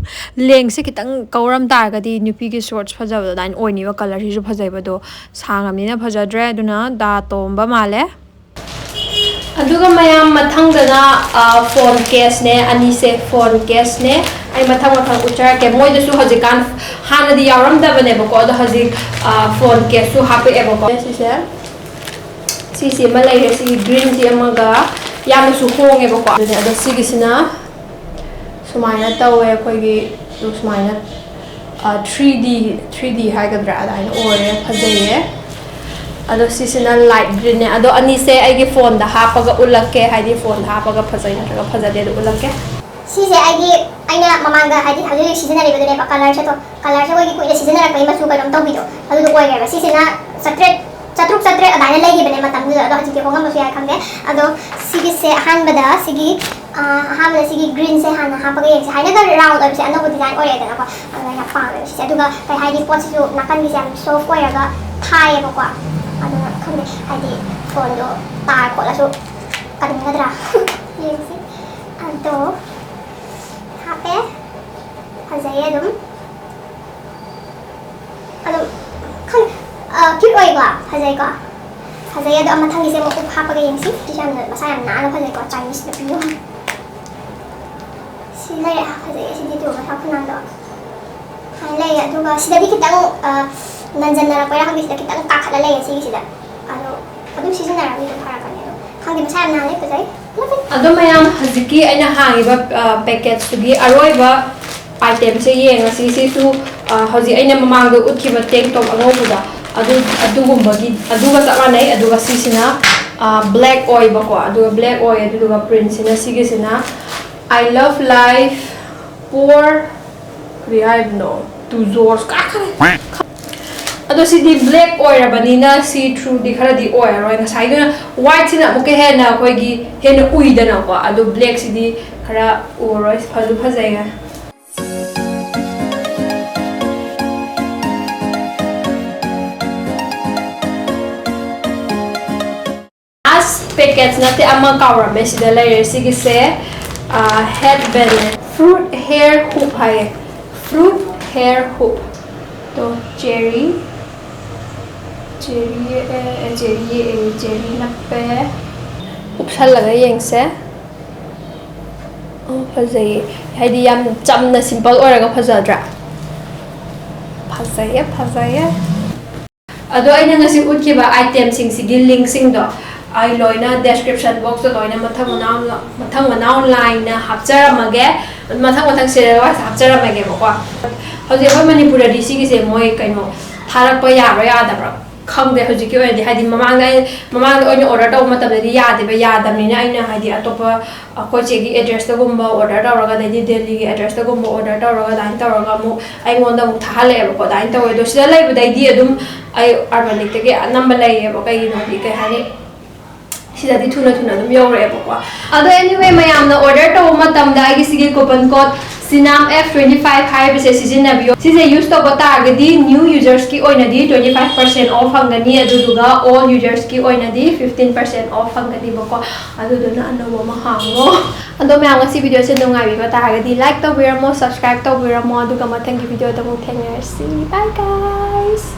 ꯂꯦꯡꯁꯦ ꯈꯤꯇꯪ ꯀꯧꯔꯝ ꯇꯥꯔꯒꯗꯤ ꯅꯨꯄꯤꯒꯤ ꯁꯣꯔꯠꯁ ꯐꯖꯕꯗꯣ ꯑꯗꯨꯃꯥꯏꯅ ꯑꯣꯏꯅꯤꯕ꯫ ꯀꯂꯔꯁꯤꯁꯨ ꯐꯖꯩꯕ, ꯑꯗꯣ ꯁꯥꯡꯉꯕꯅꯤꯅ ꯐꯖꯗ꯭ꯔꯦ꯫ ꯑꯗꯨꯅ ꯗꯥ ꯇꯣꯝꯕ ꯃꯥꯜꯂꯦ꯫ ꯑꯗꯨꯒ ꯃꯌꯥꯝ, ꯃꯊꯪꯗꯅ, ꯑ, ꯐꯣꯟ ꯀꯦꯁꯅꯦ, ꯑꯅꯤꯁꯦ ꯐꯣꯟ ꯀꯦꯁꯅꯦ꯫ ꯑꯩ ꯃꯊꯪ ꯃꯊꯪ ꯎꯠꯆꯔꯛꯀꯦ꯫ ꯃꯣꯏꯗꯁꯨ ꯍꯧꯖꯤꯛꯀꯥꯟ, ꯍꯥꯟꯅꯗꯤ ꯌꯥꯎꯔꯝꯗꯕꯅꯦꯕꯀꯣ, ꯑꯗꯣ ꯍꯧꯖꯤꯛ, ꯑ, ꯐꯣꯟ ꯀꯦꯁꯁꯨ ꯍꯥꯞꯄꯛꯑꯦꯕꯀꯣ꯫ ꯁꯤꯁꯦ, ꯁꯤꯁꯤ ꯑꯃ ꯂꯩꯔꯦ, ꯁꯤꯒꯤ ꯒ꯭ꯔꯤꯟꯁꯤ ꯑꯃꯒ꯫ ꯌꯥꯝꯅꯁꯨ ꯍꯣꯡꯉꯦꯕꯀꯣ꯫ ꯑꯗꯨꯅꯦ, ꯑꯗꯣ ꯁꯤꯒꯤꯁꯤꯅ ꯁꯨꯃꯥꯏꯅ ꯇꯧꯋꯦ ꯑꯩꯈꯣꯏꯒꯤ, ꯁꯨꯃꯥꯏꯅ, ꯑ, ꯊ꯭ꯔꯤ ꯗꯤ, ꯊ꯭ꯔꯤ ꯗꯤ ꯍꯥꯏꯒꯗ꯭ꯔꯥ, ꯑꯗꯨꯃꯥꯏꯅ ꯑꯣꯏꯔꯦ, ꯐꯖꯩꯌꯦ꯫ ꯑꯗꯣ ꯁꯤꯁꯤꯅ ꯂꯥꯏꯠ ꯒ꯭ꯔꯤꯟꯅꯦ꯫ ꯑꯗꯣ ꯑꯅꯤꯁꯦ ꯑꯩꯒꯤ ꯐꯣꯟꯗ ꯍꯥꯞꯄꯒ ꯎꯠꯂꯛꯀꯦ, ꯍꯥꯏꯗꯤ ꯐꯣꯟꯗ ꯍꯥꯞꯄꯒ ꯐꯖꯩ ꯅꯠꯇ꯭ꯔꯒ ꯐꯖꯗꯦ ꯑꯗꯨ ꯎꯠꯂꯛꯀꯦ꯫ ꯁꯤꯁꯦ ꯑꯩꯒꯤ, ꯑꯩꯅ ꯃꯃꯥꯡꯗ, ꯍꯥꯏꯗꯤ ꯍꯧꯖꯤꯛ ꯍꯧꯖꯤꯛ ꯁꯤꯖꯤꯟꯅꯔꯤꯕꯗꯨꯅꯦꯕ, ꯀꯂꯔꯁꯦ ꯑꯗꯣ, ꯀꯂꯔꯁꯦ ꯑꯩꯈꯣꯏꯒꯤ ꯀꯨꯏꯅ ꯁꯤꯖꯤꯟꯅꯔꯛꯄꯒꯤ ꯃꯆꯨ ꯀꯩꯅꯣꯝ ꯇꯧꯕꯤꯗꯣ, ꯑꯗꯨꯗꯣ ꯑꯣꯏꯈ꯭ꯔꯦꯕ꯫ ꯁꯤꯁꯤꯅ ꯆꯥꯇ꯭ꯔꯦꯠ, ꯆꯥꯇ꯭ꯔꯨꯛ ꯆꯥꯇ꯭ꯔꯦꯠ ꯑꯗꯨꯃꯥꯏꯅ ꯂꯩꯈꯤꯕꯅꯦ ꯃꯇꯝꯗꯨꯗ, ꯑꯗꯣ ꯍꯧꯖꯤꯛꯇꯤ ꯍꯣꯡꯉꯝꯕꯁꯨ ꯌꯥꯏ, ꯈꯪꯗꯦ꯫ ꯑꯗꯣ ꯁꯤꯒꯤꯁꯦ ꯑꯍꯥꯟꯕꯗ ꯁꯤꯒꯤ, ꯑꯥ, ꯑꯍꯥꯟꯕꯗ ꯁꯤꯒꯤ ꯒ꯭ꯔꯤꯟꯁꯦ ꯍꯥꯟꯅ ꯍꯥꯞꯄꯒ ꯌꯦꯡꯁꯦ꯫ ꯍꯥꯏꯅꯒ ꯔꯥꯎꯟ ꯑꯣꯏꯕꯁꯦ ꯑꯅꯧꯕ ꯗꯤꯖꯥꯏꯟ ꯑꯣꯏꯔꯦꯗꯅꯀꯣ, ꯑꯗꯨꯅ ꯌꯥꯝ ꯄꯥꯝꯃꯦꯕ ꯁꯤꯁꯦ꯫ ꯑꯗꯨꯒ ꯀꯩ ꯍꯥꯏꯅꯤ, ꯄꯣꯠꯁꯤꯁꯨ ꯅꯥꯀꯟꯒꯤꯁꯦ ꯌꯥꯝ ꯁꯣꯐ ꯑꯣꯏꯔꯒ ꯊꯥꯏꯌꯦꯕꯀꯣ, ꯑꯗꯨꯅ ꯈꯪꯗꯦ, ꯍꯥꯏꯗꯤ ꯐꯣꯟꯗꯣ ꯇꯥꯔ ꯈꯣꯠꯂꯁꯨ ꯀꯟꯒꯗ꯭ꯔꯥ ꯌꯦꯡꯁꯤ꯫ ꯑꯗꯣ ꯍꯥꯞꯄꯦ, ꯐꯖꯩꯌꯦ ꯑꯗꯨꯝ꯫ ꯑꯗꯨꯝ ꯈꯪ-, ꯑ, ꯀ꯭ꯌꯨꯠ ꯑꯣꯏꯀꯣ, ꯐꯖꯩꯀꯣ, ꯐꯖꯩ꯫ ꯑꯗꯣ ꯃꯊꯪꯒꯤꯁꯦ ꯑꯃꯨꯛ ꯎꯞ ꯍꯥꯞꯄꯒ ꯌꯦꯡꯁꯤ꯫ ꯁꯤꯁꯨ ꯌꯥꯝꯅ, ꯃꯁꯥ ꯌꯥꯝ ꯅꯥꯟꯅ ꯐꯖꯩꯀꯣ, ꯆꯥꯏꯅꯤꯁ ꯅꯨꯄꯤ ꯑꯃ꯫ ꯁꯤ ꯂꯩꯔꯦ, ꯐꯖꯩꯌꯦ꯫ ꯁꯤꯗꯤ ꯇꯨ ꯃꯁꯥ ꯈꯨꯅꯥꯟꯗꯣ ꯁꯨꯃꯥꯏꯅ ꯂꯩꯌꯦ꯫ ꯑꯗꯨꯒ ꯁꯤꯗꯗꯤ ꯈꯤꯇꯪ, ꯑ, ꯅꯟꯖꯟꯅꯔꯛꯄꯩꯔꯥ ꯈꯪꯗꯦ, ꯁꯤꯗ ꯈꯤꯇꯪ ꯀꯥꯈꯠꯂ ꯂꯩꯌꯦ ꯁꯤꯒꯤꯁꯤꯗ꯫ ꯑꯗꯣ ꯑꯗꯨꯝ ꯁꯤꯖꯤꯟꯅꯔꯒꯗꯤ ꯑꯗꯨꯝ ꯐꯔꯛꯀꯅꯤ꯫ ꯑꯗꯣ ꯈꯪꯗꯦ, ꯃꯁꯥ ꯌꯥꯝ ꯅꯥꯜꯂꯦ, ꯐꯖꯩ꯫ ꯑꯗꯣ ꯃꯌꯥꯝ, ꯍꯧꯖꯤꯛꯀꯤ ꯑꯩꯅ ꯍꯥꯡꯉꯤꯕ, ꯑ, ꯄꯦꯀꯦꯠꯁꯇꯨꯒꯤ ꯑꯔꯣꯏꯕ ꯑꯥꯏꯇꯦꯝꯁꯦ ꯌꯦꯡꯉꯁꯤ꯫ ꯁꯤꯁꯨ, ꯑ, ꯍꯧꯖꯤꯛ ꯑꯩꯅ ꯃꯃꯥꯡꯗ ꯎꯠꯈꯤꯕ ꯇꯦꯡ ꯇꯣꯞ ꯑꯉꯧꯕꯗꯣ, ꯑꯗꯨ, ꯑꯗꯨꯒꯨꯝꯕꯒꯤ, ꯑꯗꯨꯒ ꯆꯞ ꯃꯥꯟꯅꯩ꯫ ꯑꯗꯨꯒ ꯁꯤꯁꯤꯅ, ꯑ, ꯕ꯭ꯂꯦꯛ ꯑꯣꯏꯕꯀꯣ, ꯑꯗꯨꯒ ꯕ꯭ꯂꯦꯛ ꯑꯣꯏ꯫ ꯑꯗꯨꯗꯨꯒ ꯄ꯭ꯔꯤꯟꯁꯤꯅ ꯁꯤꯒꯤꯁꯤꯅ "I love life, poor", ꯀꯔꯤ ꯍꯥꯏꯕꯅꯣ? ꯇꯨ ꯖꯣꯔꯁ ꯀꯥꯈ꯭ꯔꯦ꯫ ꯑꯗꯣ ꯁꯤꯗꯤ ꯕ꯭ꯂꯦꯛ ꯑꯣꯏꯔꯕꯅꯤꯅ ꯁꯤ ꯊ꯭ꯔꯨꯗꯤ ꯈꯔꯗꯤ ꯑꯣꯏꯔꯔꯣꯏ꯫ ꯉꯁꯥꯏꯗꯨꯅ ꯋꯥꯏꯠꯁꯤꯅ ꯑꯃꯨꯛꯀ ꯍꯦꯟꯅ ꯑꯩꯈꯣꯏꯒꯤ ꯍꯦꯟꯅ ꯎꯏꯗꯅꯀꯣ, ꯑꯗꯣ ꯕ꯭ꯂꯦꯛꯁꯤꯗꯤ ꯈꯔ ꯎꯔꯔꯣꯏ꯫ ꯐꯁꯨ ꯐꯖꯩꯌꯦ꯫ ꯑꯁ, ꯄꯦꯀꯦꯠꯁ ꯅꯠꯇꯦ, ꯑꯃ ꯀꯥꯎꯔꯝꯃꯦ꯫ ꯁꯤꯗ ꯂꯩꯔꯦ ꯁꯤꯒꯤꯁꯦ, ꯍꯦꯠ ꯕꯦꯟꯅꯦ꯫ ꯐ꯭ꯔꯨꯠ ꯍꯦꯌꯔ ꯍꯨꯞ ꯍꯥꯏꯌꯦ꯫ Fruit hair hoop. ꯇꯣ, ꯆꯦꯔꯤ꯫ ꯆꯦꯔꯤ, ꯑꯦ, ꯆꯦꯔꯤ, ꯑꯦ, ꯆꯦꯔꯤ ꯅꯞꯄꯦ꯫ ꯎꯞꯁꯜꯂꯒ ꯌꯦꯡꯁꯦ꯫ ꯑꯣ, ꯐꯖꯩꯌꯦ꯫ ꯍꯥꯏꯗꯤ ꯌꯥꯝ ꯆꯝꯅ ꯁꯤꯝꯄꯜ ꯑꯣꯏꯔꯒ ꯐꯖꯗ꯭ꯔꯥ? ꯐꯖꯩꯌꯦ, ꯐꯖꯩꯌꯦ꯫ ꯑꯗꯣ ꯑꯩꯅ ꯉꯁꯤ ꯎꯠꯈꯤꯕ ꯑꯥꯏꯇꯦꯝꯁꯤꯡꯁꯤꯒꯤ ꯂꯤꯡꯁꯤꯡꯗꯣ ꯑꯩ ꯂꯣꯏꯅ ꯗꯦꯁꯀ꯭ꯔꯤꯞꯁꯟ ꯕꯣꯛꯁꯇ ꯂꯣꯏꯅ ꯃꯊꯪ ꯃꯅꯥꯎ, ꯃꯊꯪ ꯃꯅꯥꯎ ꯂꯥꯏꯅ ꯍꯥꯞꯆꯔꯝꯃꯒꯦ꯫ ꯃꯊꯪ ꯃꯊꯪ ꯁꯤꯔꯤꯌꯦꯜ ꯋꯥꯏꯁ ꯍꯥꯞꯆꯔꯝꯃꯒꯦꯕꯀꯣ꯫ ꯍꯧꯖꯤꯛ ꯑꯩꯈꯣꯏ ꯃꯅꯤꯄꯨꯔꯗꯗꯤ ꯁꯤꯒꯤꯁꯦ ꯃꯣꯏ ꯀꯩꯅꯣ ꯊꯥꯔꯛꯄ ꯌꯥꯕ꯭ꯔꯥ ꯌꯥꯗꯕ꯭ꯔꯥ ꯈꯪꯗꯦ꯫ ꯍꯧꯖꯤꯛꯀꯤ ꯑꯣꯏꯅꯗꯤ, ꯍꯥꯏꯗꯤ ꯃꯃꯥꯡꯗ ꯑꯩ, ꯃꯃꯥꯡꯗ ꯑꯣꯏꯅ ꯑꯣꯔꯗꯔ ꯇꯧꯕ ꯃꯇꯝꯗꯗꯤ ꯌꯥꯗꯦꯕ꯫ ꯌꯥꯗꯕꯅꯤꯅ ꯑꯩꯅ ꯍꯥꯏꯗꯤ ꯑꯇꯣꯞꯄ ꯑꯩꯈꯣꯏ ꯆꯦꯒꯤ ꯑꯦꯗ꯭ꯔꯦꯁꯇꯒꯨꯝꯕ ꯑꯣꯔꯗꯔ ꯇꯧꯔꯒ, ꯑꯗꯩꯗꯤ ꯗꯦꯜꯂꯤꯒꯤ ꯑꯦꯗ꯭ꯔꯦꯁꯇꯒꯨꯝꯕ ꯑꯣꯔꯗꯔ ꯇꯧꯔꯒ, ꯑꯗꯨꯃꯥꯏꯅ ꯇꯧꯔꯒ ꯑꯃꯨꯛ ꯑꯩꯉꯣꯟꯗ ꯑꯃꯨꯛ ꯊꯥꯍꯜꯂꯛꯑꯦꯕꯀꯣ꯫ ꯑꯗꯨꯃꯥꯏꯅ ꯇꯧꯋꯦ꯫ ꯑꯗꯣ ꯁꯤꯗ ꯂꯩꯕꯗꯩꯗꯤ ꯑꯗꯨꯝ ꯑꯩ ꯑꯔꯕꯥꯅꯤꯛꯇꯒꯤ ꯑꯅꯝꯕ ꯂꯩꯌꯦꯕ꯫ ꯀꯩꯒꯤꯅꯣꯗꯤ, ꯀꯩ ꯍꯥꯏꯅꯤ, ꯁꯤꯗꯗꯤ ꯊꯨꯅ ꯊꯨꯅ ꯑꯗꯨꯝ ꯌꯧꯔꯛꯑꯦꯕꯀꯣ꯫ ꯑꯗꯣ anyway, ꯃꯌꯥꯝꯅ ꯑꯣꯔꯗꯔ ꯇꯧꯕ ꯃꯇꯝꯗ ꯑꯩꯒꯤ ꯁꯤꯒꯤ ꯀꯨꯄꯟ ꯀꯣꯗ ꯁꯤꯅꯥꯝ ꯑꯦꯐ ꯇ꯭ꯋꯦꯟꯇꯤ ꯐꯥꯏꯚ ꯍꯥꯏꯔꯤꯕꯁꯦ ꯁꯤꯖꯤꯟꯅꯕꯤꯌꯨ꯫ ꯁꯤꯁꯦ ꯌꯨꯁ ꯇꯧꯕ ꯇꯥꯔꯒꯗꯤ ꯅ꯭ꯌꯨ ꯌꯨꯖꯔꯁꯀꯤ ꯑꯣꯏꯅꯗꯤ ꯇ꯭ꯋꯦꯟꯇꯤ ꯐꯥꯏꯚ ꯄꯥꯔꯁꯦꯟ ꯑꯣꯐ ꯐꯪꯒꯅꯤ, ꯑꯗꯨꯗꯨꯒ ꯑꯣꯜ ꯌꯨꯖꯔꯁꯀꯤ ꯑꯣꯏꯅꯗꯤ ꯐꯤꯐꯇꯤꯟ ꯄꯥꯔꯁꯦꯟ ꯑꯣꯐ ꯐꯪꯒꯅꯤꯕꯀꯣ꯫ ꯑꯗꯨꯗꯨꯅ ꯑꯅꯧꯕ ꯑꯃ ꯍꯥꯡꯉꯣ꯫ ꯑꯗꯣ ꯃꯌꯥꯝ, ꯉꯁꯤ ꯚꯤꯗꯤꯑꯣꯁꯦ ꯅꯨꯡꯉꯥꯏꯕꯤꯕ ꯇꯥꯔꯒꯗꯤ ꯂꯥꯏꯛ ꯇꯧꯕꯤꯔꯝꯃꯣ, ꯁꯕꯁꯀ꯭ꯔꯥꯏꯕ ꯇꯧꯕꯤꯔꯝꯃꯣ, ꯑꯗꯨꯒ ꯃꯊꯪꯒꯤ ꯚꯤꯗꯤꯑꯣꯗ ꯑꯃꯨꯛ ꯊꯦꯡꯅꯔꯁꯤ꯫ Bye guys!